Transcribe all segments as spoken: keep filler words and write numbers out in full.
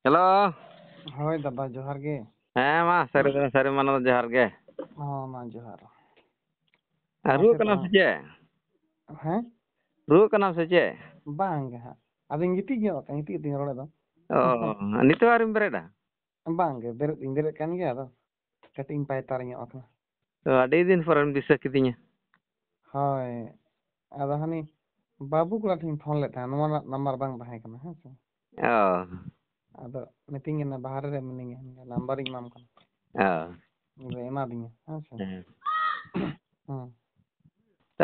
Hello. ᱦᱳᱭ ᱫᱟᱫᱟ, ᱡᱚᱦᱟᱨ ᱜᱮ᱾ ᱦᱮᱸ, ᱢᱟ, ᱥᱟᱹᱨᱤ ᱫᱚ ᱥᱟᱹᱨᱤ ᱢᱟᱱᱟᱣ ᱡᱚᱦᱟᱨ ᱜᱮ᱾ ᱦᱚᱸ, ᱢᱟ ᱡᱚᱦᱟᱨ᱾ ᱟᱨ ᱢᱟᱥᱮ ᱨᱩᱣᱟᱹᱜ ᱠᱟᱱᱟᱢ ᱛᱚᱵᱮ᱾ ᱥᱮ ᱪᱮᱫ? ᱦᱮᱸ? ᱨᱩᱣᱟᱹᱜ ᱠᱟᱱᱟᱢ ᱥᱮ ᱪᱮᱫ? ᱵᱟᱝ ᱜᱮ ᱦᱟᱸᱜ᱾ ᱟᱫᱚᱧ ᱜᱤᱛᱤᱡ ᱧᱚᱜ ᱟᱠᱟᱱᱟ, ᱜᱤᱛᱤᱡ ᱠᱟᱛᱮᱧ ᱨᱚᱲ ᱮᱫᱟ᱾ ᱚ, ᱱᱤᱛᱚᱜ ᱟᱹᱣᱨᱤᱢ ᱵᱮᱨᱮᱫᱟ? ᱵᱟᱝ ᱜᱮ, ᱵᱮᱨᱮᱫ ᱫᱩᱧ ᱵᱮᱨᱮᱫ ᱠᱟᱱ ᱜᱮᱭᱟ, ᱟᱫᱚ ᱠᱟᱹᱴᱤᱡ ᱤᱧ ᱯᱟᱭᱛᱟᱨ ᱧᱚᱜ ᱟᱠᱟᱱᱟ᱾ ᱛᱚ, ᱟᱹᱰᱤ ᱫᱤᱱ ᱯᱚᱨᱮᱢ ᱫᱤᱥᱟᱹ ᱠᱤᱫᱤᱧᱟ᱾ ᱦᱳᱭ, ᱟᱫᱚ ᱦᱟᱹᱱᱤ ᱵᱟᱹᱵᱩ ᱠᱚᱲᱟ ᱴᱷᱮᱱᱤᱧ ᱯᱷᱳᱱ ᱞᱮᱫ ᱛᱟᱦᱮᱸᱫ, ᱱᱚᱣᱟ ᱨᱮᱱᱟᱜ ᱱᱟᱢᱵᱟᱨ ᱵᱟᱝ ᱛᱟᱦᱮᱸ ᱠᱟᱱᱟ, ᱦᱮᱸ ᱥᱮ? ᱚ᱾ ᱟᱫᱚ ᱢᱤᱛᱟᱹᱧ ᱠᱟᱱᱟ, "ᱵᱟᱦᱨᱮ ᱨᱮ ᱢᱤᱱᱟᱹᱧᱟ, ᱱᱟᱢᱵᱟᱨᱤᱧ ᱮᱢᱟᱢ ᱠᱟᱱᱟ᱾" ᱚ᱾ ᱟᱫᱚ ᱮᱢᱟᱫᱤᱧᱟ, ᱦᱮᱸ ᱥᱮ? ᱦᱮᱸ᱾ ᱦᱮᱸ᱾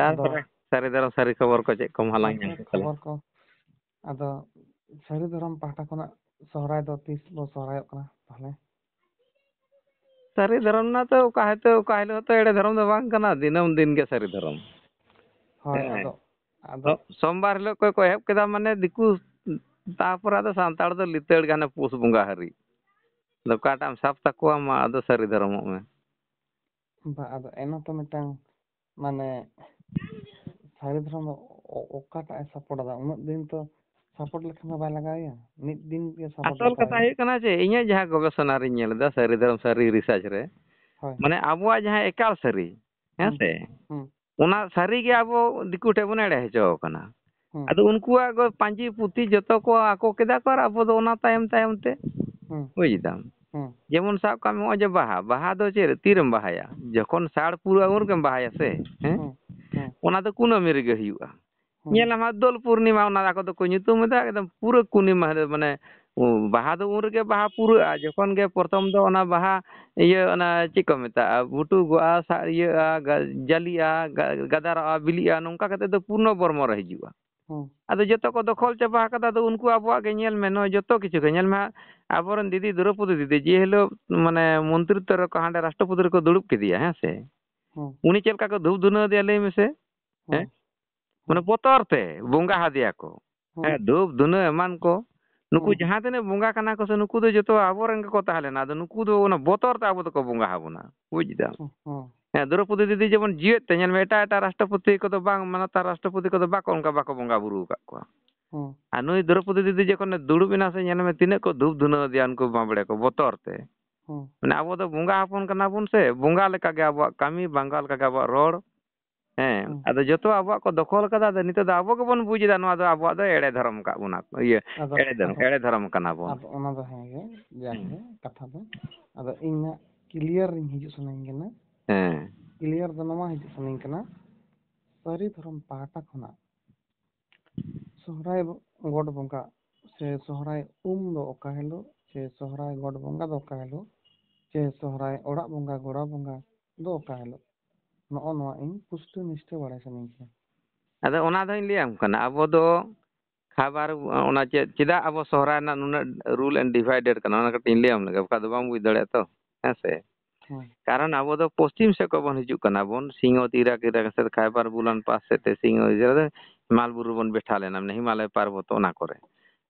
ᱟᱫᱚ ᱛᱟᱨᱯᱚᱨᱮ ᱥᱟᱹᱨᱤ ᱫᱷᱚᱨᱚᱢ ᱥᱟᱹᱨᱤ ᱠᱷᱚᱵᱚᱨ ᱠᱚ ᱪᱮᱫ ᱠᱚᱢ ᱦᱟᱞᱟᱝ ᱧᱟᱢ ᱛᱟᱨᱯᱚᱨᱮ ᱠᱮᱫ ᱛᱟᱞᱮ? ᱠᱷᱚᱵᱚᱨ ᱠᱚ, ᱟᱫᱚ ᱥᱟᱹᱨᱤ ᱫᱷᱚᱨᱚᱢ ᱯᱟᱦᱴᱟ ᱠᱷᱚᱱᱟᱜ ᱥᱚᱦᱨᱟᱭ ᱫᱚ ᱛᱤᱥ ᱵᱚ ᱥᱚᱦᱨᱟᱭᱚᱜ ᱠᱟᱱᱟ ᱛᱟᱦᱞᱮ? ᱥᱟᱹᱨᱤ ᱫᱷᱚᱨᱚᱢ ᱨᱮᱱᱟᱜ ᱛᱚ ᱚᱠᱟ ᱦᱤᱞᱳᱜ, ᱚᱠᱟ ᱦᱤᱞᱳᱜ ᱦᱚᱸᱛᱚ ᱮᱲᱮ ᱫᱷᱚᱨᱚᱢ ᱫᱚ ᱵᱟᱝ ᱠᱟᱱᱟ, ᱫᱤᱱᱟᱹᱢ ᱫᱤᱱ ᱜᱮ ᱥᱟᱹᱨᱤ ᱫᱷᱚᱨᱚᱢ᱾ ᱦᱳᱭ, ᱦᱮᱸ᱾ ᱟᱫᱚ, ᱟᱫᱚ ᱛᱚ, ᱥᱳᱢᱵᱟᱨ ᱦᱤᱞᱳᱜ ᱠᱚ, ᱠᱚ ᱮᱦᱚᱵ ᱠᱮᱫᱟ, ᱢᱟᱱᱮ ᱫᱤᱠᱩ, ᱛᱟᱨᱯᱚᱨᱮ ᱟᱫᱚ ᱥᱟᱱᱛᱟᱲ ᱫᱚ ᱞᱤᱛᱟᱹᱲ ᱜᱟᱱᱮ ᱯᱩᱥ ᱵᱚᱸᱜᱟ ᱦᱟᱹᱨᱤ᱾ ᱟᱫᱚ ᱚᱠᱟᱴᱟᱜ ᱮᱢ ᱥᱟᱵ ᱛᱟᱠᱚᱣᱟ, ᱢᱟ ᱟᱫᱚ ᱥᱟᱹᱨᱤ ᱫᱷᱚᱨᱚᱢᱚᱜ ᱢᱮ᱾ ᱵᱟ, ᱟᱫᱚ ᱮᱱ ᱦᱚᱸᱛᱚ ᱢᱤᱫᱴᱟᱝ, ᱢᱟᱱᱮ, ᱥᱟᱹᱨᱤ ᱫᱷᱚᱨᱚᱢ ᱫᱚ ᱚ-, ᱚᱠᱟᱴᱟᱜ ᱮ ᱥᱟᱯᱳᱨᱴ ᱮᱫᱟ? ᱩᱱᱟᱹᱜ ᱫᱤᱱ ᱛᱚ ᱥᱟᱯᱳᱨᱴ ᱞᱮᱠᱷᱟᱱ ᱫᱚ ᱵᱟᱭ ᱞᱟᱜᱟᱣ ᱮᱭᱟ, ᱢᱤᱫ ᱫᱤᱱ ᱜᱮ ᱥᱟᱯᱳᱨᱴ ᱟᱥᱚᱞ ᱞᱟᱜᱟᱣ ᱠᱟᱛᱷᱟ ᱮᱭᱟ᱾ ᱦᱩᱭᱩᱜ ᱠᱟᱱᱟ ᱡᱮ, ᱤᱧᱟᱹᱜ ᱡᱟᱦᱟᱸ ᱜᱚᱵᱮᱥᱚᱱᱟ ᱨᱤᱧ ᱧᱮᱞ ᱮᱫᱟ, ᱥᱟᱹᱨᱤ ᱫᱷᱚᱨᱚᱢ, ᱥᱟᱹᱨᱤ ᱨᱤᱥᱟᱨᱪ ᱨᱮ, ᱦᱳᱭ᱾ ᱢᱟᱱᱮ, ᱟᱵᱚᱣᱟᱜ ᱡᱟᱦᱟᱸ ᱮᱠᱟᱞ ᱥᱟᱹᱨᱤ, ᱦᱮᱸ ᱦᱩᱸ, ᱥᱮ? ᱦᱩᱸ᱾ ᱚᱱᱟ ᱥᱟᱹᱨᱤ ᱜᱮ ᱟᱵᱚ ᱫᱤᱠᱩ ᱴᱷᱮᱱ ᱵᱚᱱ ᱮᱲᱮ ᱦᱚᱪᱚ ᱟᱠᱟᱱᱟ᱾ ᱦᱩᱸ᱾ ᱟᱫᱚ ᱩᱱᱠᱩᱣᱟᱜ ᱜᱚ-, ᱯᱟᱹᱧᱪᱤ ᱯᱩᱛᱷᱤ ᱡᱚᱛᱚ ᱠᱚ ᱟᱠᱚ ᱠᱮᱫᱟ ᱠᱚ, ᱟᱨ ᱟᱵᱚ ᱫᱚ ᱚᱱᱟ ᱛᱟᱭᱚᱢ ᱛᱟᱭᱚᱢ ᱛᱮ᱾ ᱦᱩᱸ᱾ ᱵᱩᱡᱽ ᱫᱟᱢ? ᱦᱩᱸ᱾ ᱡᱮᱢᱚᱱ ᱥᱟᱵ ᱠᱟᱜ ᱢᱮ, ᱱᱚᱜᱼᱚᱭ ᱡᱮ ᱵᱟᱦᱟ, ᱵᱟᱦᱟ ᱫᱚ ᱪᱮᱫ ᱨᱮ, ᱛᱤᱨᱮᱢ ᱵᱟᱦᱟᱭᱟ? ᱡᱚᱠᱷᱚᱱ ᱥᱟᱲ ᱯᱩᱨᱟᱹᱜᱼᱟ, ᱩᱱ ᱨᱮᱜᱮᱢ ᱵᱟᱦᱟᱭᱟ ᱥᱮ, ᱦᱮᱸ? ᱦᱩᱸ, ᱦᱩᱸ᱾ ᱚᱱᱟ ᱫᱚ ᱠᱩᱱᱟᱹᱢᱤ ᱨᱮᱜᱮ ᱦᱩᱭᱩᱜᱼᱟ᱾ ᱦᱩᱸ᱾ ᱧᱮᱞᱟᱢ ᱦᱟᱸᱜ, ᱫᱳᱞ ᱯᱩᱨᱱᱤᱢᱟ, ᱚᱱᱟ ᱟᱠᱚ ᱫᱚᱠᱚ ᱧᱩᱛᱩᱢ ᱮᱫᱟ, ᱮᱠᱫᱚᱢ ᱯᱩᱨᱟᱹ ᱠᱩᱱᱤᱢᱟ ᱨᱮ, ᱢᱟᱱᱮ, ᱩ, ᱵᱟᱦᱟ ᱫᱚ ᱩᱱ ᱨᱮᱜᱮ ᱵᱟᱦᱟ ᱯᱩᱨᱟᱹᱜᱼᱟ, ᱡᱚᱠᱷᱚᱱ ᱜᱮ ᱯᱨᱚᱛᱷᱚᱢ ᱫᱚ ᱚᱱᱟ ᱵᱟᱦᱟ, ᱤᱭᱟᱹ, ᱚᱱᱟ ᱪᱮᱫ ᱠᱚ ᱢᱮᱛᱟᱜᱼᱟ, ᱵᱷᱩᱴᱩᱜᱚᱜᱼᱟ, ᱥᱟ-, ᱤᱭᱟᱹᱜᱼᱟ, ᱜᱟ-, ᱡᱟᱹᱞᱤᱜᱼᱟ, ᱜᱟ-, ᱜᱟᱫᱟᱨᱚᱜᱼᱟ, ᱵᱤᱞᱤᱜᱼᱟ, ᱱᱚᱝᱠᱟ ᱠᱟᱛᱮ ᱫᱚ ᱯᱩᱨᱱᱚ ᱵᱚᱨᱢᱚ ᱨᱮ ᱦᱤᱡᱩᱜᱼᱟ᱾ ᱦᱩᱸ᱾ ᱟᱫᱚ ᱡᱚᱛᱚ ᱠᱚ ᱫᱚᱠᱷᱚᱞ ᱪᱟᱵᱟ ᱟᱠᱟᱫᱟ, ᱟᱫᱚ ᱩᱱᱠᱩ ᱟᱵᱚᱣᱟᱜ ᱜᱮ ᱧᱮᱞ ᱢᱮ, ᱱᱚᱜᱼᱚᱭ ᱡᱚᱛᱚ ᱠᱤᱪᱷᱩ ᱜᱮ ᱧᱮᱞ ᱢᱮ ᱦᱟᱸᱜ, ᱟᱵᱚᱨᱮᱱ ᱫᱤᱫᱤ ᱫᱨᱚᱯᱚᱫᱤ ᱫᱤᱫᱤ ᱡᱮ ᱦᱤᱞᱳᱜ, ᱢᱟᱱᱮ, ᱢᱚᱱᱛᱨᱤᱛᱛᱚ ᱨᱮᱠᱚ ᱦᱟᱸᱰᱮ ᱨᱟᱥᱴᱨᱚᱯᱚᱛᱤ ᱨᱮᱠᱚ ᱫᱩᱲᱩᱵ ᱠᱮᱫᱮᱭᱟ, ᱦᱮᱸ ᱥᱮ? ᱦᱩᱸ᱾ ᱩᱱᱤ ᱪᱮᱫ ᱞᱮᱠᱟ ᱠᱚ ᱫᱷᱩᱯ ᱫᱷᱩᱱᱟᱹ ᱟᱫᱮᱭᱟ, ᱞᱟᱹᱭ ᱢᱮᱥᱮ? ᱦᱩᱸ᱾ ᱦᱮᱸ? ᱢᱟᱱᱮ, ᱦᱩᱸ᱾ ᱵᱚᱛᱚᱨ ᱛᱮ ᱵᱚᱸᱜᱟ ᱟᱫᱮᱭᱟ ᱠᱚ᱾ ᱦᱩᱸ᱾ ᱦᱮᱸ, ᱫᱷᱩᱯ ᱫᱷᱩᱱᱟᱹ ᱮᱢᱟᱱ ᱠᱚ᱾ ᱱᱩᱠᱩ ᱦᱩᱸ᱾ ᱡᱟᱦᱟᱸ ᱛᱤᱱᱟᱹᱜ ᱵᱚᱸᱜᱟ ᱠᱟᱱᱟ ᱠᱚ ᱥᱮ, ᱱᱩᱠᱩ ᱫᱚ ᱡᱚᱛᱚ ᱟᱵᱚᱨᱮᱱ ᱜᱮᱠᱚ ᱛᱟᱦᱮᱸ ᱞᱮᱱᱟ᱾ ᱟᱫᱚ ᱱᱩᱠᱩ ᱫᱚ ᱚᱱᱟ ᱵᱚᱛᱚᱨ ᱛᱮ ᱟᱵᱚ ᱫᱚᱠᱚ ᱵᱚᱸᱜᱟ ᱟᱵᱚᱱᱟ᱾ ᱵᱩᱡᱽ ᱫᱟᱢ? ᱦᱩᱸ, ᱦᱩᱸ᱾ ᱦᱮᱸ, ᱫᱨᱚᱯᱚᱫᱤ ᱫᱤᱫᱤ ᱡᱮᱢᱚᱱ ᱡᱤᱣᱮᱫ ᱛᱮ, ᱧᱮᱞ ᱢᱮ, ᱮᱴᱟᱜ, ᱮᱴᱟᱜ ᱨᱟᱥᱴᱨᱚᱯᱚᱛᱤ ᱠᱚᱫᱚ ᱵᱟᱝ, ᱢᱟᱱᱚᱛᱟᱱ ᱨᱟᱥᱴᱨᱚᱯᱚᱛᱤ ᱠᱚᱫᱚ ᱵᱟᱠᱚ, ᱚᱱᱠᱟ ᱵᱟᱠᱚ ᱵᱚᱸᱜᱟ ᱵᱩᱨᱩ ᱟᱠᱟᱫ ᱠᱚᱣᱟ᱾ ᱦᱩᱸ᱾ ᱟᱨ ᱱᱩᱭ ᱫᱨᱚᱯᱚᱫᱤ ᱫᱤᱫᱤ ᱡᱚᱠᱷᱚᱱᱮ ᱫᱩᱲᱩᱵ ᱮᱱᱟ ᱥᱮ, ᱧᱮᱞ ᱢᱮ ᱛᱤᱱᱟᱹᱜ ᱠᱚ ᱫᱷᱩᱯ ᱫᱷᱩᱱᱟᱹ ᱟᱫᱮᱭᱟ ᱩᱱᱠᱩ ᱵᱟᱸᱵᱽᱲᱮ ᱠᱚ ᱵᱚᱛᱚᱨ ᱛᱮ᱾ ᱦᱩᱸ᱾ ᱢᱟᱱᱮ ᱟᱵᱚ ᱫᱚ ᱵᱚᱸᱜᱟ ᱦᱚᱯᱚᱱ ᱠᱟᱱᱟ ᱵᱚᱱ ᱥᱮ, ᱵᱚᱸᱜᱟ ᱞᱮᱠᱟᱜᱮ ᱟᱵᱚᱣᱟᱜ ᱠᱟᱹᱢᱤ, ᱵᱚᱸᱜᱟ ᱞᱮᱠᱟᱜᱮ ᱟᱵᱚᱣᱟᱜ ᱨᱚᱲ᱾ ᱦᱮᱸ, ᱦᱩᱸ᱾ ᱟᱫᱚ ᱡᱚᱛᱚ ᱟᱵᱚᱣᱟᱜ ᱠᱚ ᱫᱚᱠᱷᱚᱞ ᱠᱟᱫᱟ, ᱟᱫᱚ ᱱᱤᱛᱚᱜ ᱫᱚ ᱟᱵᱚ ᱜᱮᱵᱚᱱ ᱵᱩᱡᱽ ᱮᱫᱟ ᱱᱚᱣᱟ ᱫᱚ ᱟᱵᱚᱣᱟᱜ ᱫᱚ ᱮᱲᱮ ᱫᱷᱚᱨᱚᱢ ᱠᱟᱜ ᱵᱚᱱᱟ ᱠᱚ, ᱤᱭᱟᱹ, ᱟᱫᱚ, ᱮᱲᱮ ᱫᱷᱚᱨᱚᱢ, ᱟᱫᱚ, ᱮᱲᱮ ᱫᱷᱚᱨᱚᱢ ᱠᱟᱱᱟ ᱵᱚᱱ᱾ ᱟᱫᱚ ᱚᱱᱟ ᱫᱚ ᱦᱮᱸ ᱜᱮ, ᱡᱟᱠ ᱦᱩᱸ᱾ ᱜᱮ, ᱠᱟᱛᱷᱟ ᱫᱚ᱾ ᱟᱫᱚ ᱤᱧ ᱢᱟ clear ᱨᱤᱧ ᱦᱤᱡᱩᱜ ᱥᱟᱱᱟᱧ ᱠᱟᱱᱟ᱾ ᱦᱮᱸ᱾ Clear ᱫᱚ ᱱᱚᱣᱟ ᱦᱤᱡᱩᱜ ᱥᱟᱱᱟᱧ ᱠᱟᱱᱟ, ᱥᱟᱹᱨᱤ ᱫᱷᱚᱨᱚᱢ ᱯᱟᱦᱴᱟ ᱠᱷᱚᱱᱟᱜ ᱥᱚᱦᱨᱟᱭ ᱜᱚᱰ ᱵᱚᱸᱜᱟ ᱥᱮ ᱥᱚᱦᱨᱟᱭ ᱩᱢ ᱫᱚ ᱚᱠᱟ ᱦᱤᱞᱳᱜ, ᱥᱮ ᱥᱚᱦᱨᱟᱭ ᱜᱚᱰ ᱵᱚᱸᱜᱟ ᱫᱚ ᱚᱠᱟ ᱦᱤᱞᱳᱜ, ᱥᱮ ᱥᱚᱦᱨᱟᱭ ᱚᱲᱟᱜ ᱵᱚᱸᱜᱟ, ᱜᱚᱲᱟ ᱵᱚᱸᱜᱟ ᱫᱚ ᱚᱠᱟ ᱦᱤᱞᱳᱜ? ᱱᱚᱜᱼᱚ ᱱᱚᱣᱟ ᱤᱧ ᱯᱩᱥᱴᱟᱹ ᱱᱤᱥᱴᱟᱹ ᱵᱟᱲᱟᱭ ᱥᱟᱱᱟᱧ ᱠᱟᱱᱟ᱾ ᱟᱫᱚ ᱚᱱᱟ ᱫᱚᱧ ᱞᱟᱹᱭᱟᱢ ᱠᱟᱱᱟ, ᱟᱵᱚ ᱫᱚ ᱠᱷᱟᱵᱟᱨ, ᱚᱱᱟ ᱪᱮᱫ, ᱪᱮᱫᱟᱜ ᱟᱵᱚ ᱥᱚᱦᱨᱟᱭ ᱨᱮᱱᱟᱜ ᱱᱩᱱᱟᱹᱜ rule and divided ᱠᱟᱱᱟ, ᱚᱱᱟ ᱠᱟᱹᱴᱤᱡ ᱤᱧ ᱞᱟᱹᱭᱟᱢ ᱞᱮᱜᱮ, ᱵᱟᱠᱷᱟᱡ ᱫᱚ ᱵᱟᱢ ᱵᱩᱡᱽ ᱫᱟᱲᱮᱭᱟᱜᱼᱟ ᱛᱚ, ᱦᱮᱸ ᱥᱮ? ᱦᱮᱸ᱾ ᱠᱟᱨᱚᱱ ᱟᱵᱚ ᱫᱚ ᱯᱚᱥᱪᱤᱢ ᱥᱮᱫ ᱠᱷᱚᱱ ᱵᱚᱱ ᱦᱤᱡᱩᱜ ᱠᱟᱱᱟ ᱵᱚᱱ, ᱥᱤᱧᱚᱛ, ᱤᱨᱟᱠ, ᱤᱨᱟᱠ ᱥᱮᱫ, ᱠᱷᱟᱭᱵᱟᱨ ᱵᱩᱞᱟᱱ ᱯᱟᱥ ᱥᱮᱫ ᱛᱮ ᱥᱤᱧᱚᱛ, ᱤᱨᱟᱠ ᱨᱮ ᱦᱤᱢᱟᱞ ᱵᱩᱨᱩ ᱨᱮᱵᱚᱱ ᱵᱮᱴᱷᱟ ᱞᱮᱱᱟ, ᱢᱟᱱᱮ ᱦᱤᱢᱟᱞᱚᱭ ᱯᱟᱨᱵᱚᱛ ᱚᱱᱟ ᱠᱚᱨᱮ᱾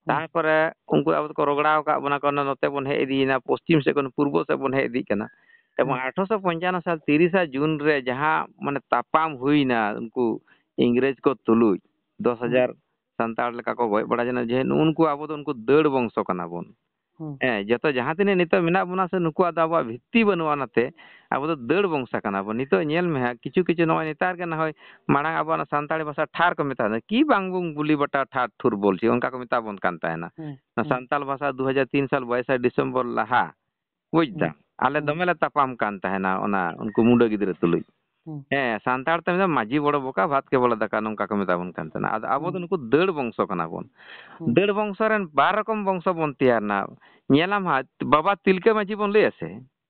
ᱦᱮᱸ᱾ ᱛᱟᱨᱯᱚᱨᱮ ᱩᱱᱠᱩ ᱟᱵᱚ ᱫᱚᱠᱚ ᱨᱚᱜᱚᱲᱟᱣ ᱟᱠᱟᱫ ᱵᱚᱱᱟ ᱠᱚ, ᱱᱚᱛᱮ ᱵᱚᱱ ᱦᱮᱡ ᱤᱫᱤᱭᱮᱱᱟ, ᱯᱚᱥᱪᱤᱢ ᱥᱮᱫ ᱠᱷᱚᱱ ᱯᱩᱨᱵᱚ ᱥᱮᱫ ᱵᱚᱱ ᱦᱮᱡ ᱤᱫᱤᱜ ᱠᱟᱱᱟ᱾ ᱮᱵᱚᱝ ᱦᱮᱸ᱾ ᱟᱴᱷᱨᱚᱥᱚ ᱯᱚᱧᱪᱟᱱᱱᱚ ᱥᱟᱞ ᱛᱤᱨᱤᱥᱟ ᱡᱩᱱ ᱨᱮ ᱡᱟᱦᱟᱸ ᱢᱟᱱᱮ ᱛᱟᱯᱟᱢ ᱦᱩᱭᱱᱟ ᱩᱱᱠᱩ ᱤᱝᱨᱮᱡᱽ ᱠᱚ ᱛᱩᱞᱩᱡ, ᱫᱚᱥ ᱦᱟᱡᱟᱨ ᱦᱮᱸ᱾ ᱥᱟᱱᱛᱟᱲ ᱞᱮᱠᱟ ᱠᱚ ᱜᱚᱡ ᱵᱟᱲᱟ ᱡᱮᱱᱟ, ᱡᱮ ᱱᱩᱜᱼᱩ ᱱᱩᱠᱩ ᱟᱵᱚ ᱫᱚ ᱩᱱᱠᱩ ᱫᱟᱹᱲ ᱵᱚᱝᱥᱚ ᱠᱟᱱᱟ ᱵᱚᱱ᱾ ᱦᱩᱸ᱾ ᱦᱮᱸ, ᱡᱚᱛᱚ ᱡᱟᱦᱟᱸ ᱛᱤᱱᱟᱹᱜ ᱱᱤᱛᱚᱜ ᱢᱮᱱᱟᱜ ᱵᱚᱱᱟ ᱥᱮ, ᱱᱩᱠᱩᱣᱟᱜ ᱫᱚ ᱟᱵᱚᱣᱟᱜ ᱵᱷᱤᱛᱛᱤ ᱵᱟᱹᱱᱩᱜᱼᱟ, ᱚᱱᱟᱛᱮ ᱟᱵᱚ ᱫᱚ ᱫᱟᱹᱲ ᱵᱚᱝᱥᱟ ᱠᱟᱱᱟ ᱵᱚᱱ᱾ ᱱᱤᱛᱚᱜ ᱧᱮᱞ ᱢᱮ ᱦᱟᱸᱜ, ᱠᱤᱪᱷᱩ ᱠᱤᱪᱷᱩ ᱱᱚᱜᱼᱚᱭ ᱱᱮᱛᱟᱨ ᱜᱮ ᱱᱟ ᱦᱚᱭ ᱢᱟᱲᱟᱝ ᱟᱵᱚᱣᱟᱜ ᱚᱱᱟ ᱥᱟᱱᱛᱟᱲᱤ ᱵᱷᱟᱥᱟ ᱴᱷᱟᱨ ᱠᱚ ᱢᱮᱛᱟᱜ ᱠᱟᱱᱟ, ᱠᱤ ᱵᱟᱝ ᱵᱚᱱ ᱜᱩᱞᱤ ᱵᱟᱴᱟ ᱴᱷᱟᱨ ᱴᱷᱩᱨ ᱵᱚᱞ ᱪᱮᱫ ᱚᱱᱠᱟ ᱠᱚ ᱢᱮᱛᱟ ᱵᱚᱱ ᱠᱟᱱ ᱛᱟᱦᱮᱱᱟ᱾ ᱦᱩᱸ, ᱚᱱᱟ ᱦᱩᱸ᱾ ᱥᱟᱱᱛᱟᱲ ᱵᱷᱟᱥᱟ ᱫᱩ ᱦᱟᱡᱟᱨ ᱛᱤᱱ ᱥᱟᱞ ᱵᱟᱭᱤᱥᱟ ᱰᱤᱥᱮᱢᱵᱚᱨ ᱞᱟᱦᱟ, ᱵᱩᱡᱽ ᱦᱩᱸ, ᱫᱟᱢ? ᱟᱞᱮ ᱦᱩᱸ᱾ ᱫᱚᱢᱮ ᱞᱮ ᱛᱟᱯᱟᱢ ᱠᱟᱱ ᱛᱟᱦᱮᱱᱟ ᱚᱱᱟ ᱩᱱᱠᱩ ᱢᱩᱰᱟᱹ ᱜᱤᱫᱽᱨᱟᱹ ᱛᱩᱞᱩᱡ᱾ ᱦᱩᱸ᱾ ᱦᱮᱸ, ᱥᱟᱱᱛᱟᱲ ᱛᱮ ᱢᱮᱱᱫᱟ ᱢᱟᱹᱡᱷᱤ ᱵᱚᱲᱚ ᱵᱚᱠᱟ, ᱵᱷᱟᱛ ᱠᱮ ᱵᱚᱲᱚ ᱫᱟᱠᱟ, ᱱᱚᱝᱠᱟ ᱠᱚ ᱢᱮᱛᱟ ᱵᱚᱱ ᱠᱟᱱ ᱛᱟᱦᱮᱱᱟ᱾ ᱟᱫᱚ ᱟᱵᱚ ᱫᱚ ᱦᱩᱸ᱾ ᱱᱩᱠᱩ ᱫᱟᱹᱲ ᱵᱚᱝᱥᱚ ᱠᱟᱱᱟ ᱵᱚᱱ᱾ ᱦᱩᱸ᱾ ᱫᱟᱹᱲ ᱵᱚᱝᱥᱚ ᱨᱮᱱ ᱵᱟᱨ ᱨᱚᱠᱚᱢ ᱵᱚᱝᱥᱚ ᱵᱚᱱ ᱛᱮᱭᱟᱨ ᱮᱱᱟ᱾ ᱧᱮᱞᱟᱢ ᱦᱟᱸᱜ, ᱵᱟᱵᱟ ᱛᱤᱞᱠᱟᱹ ᱢᱟᱹᱡᱷᱤ ᱵᱚᱱ ᱞᱟᱹᱭᱟ ᱥᱮ?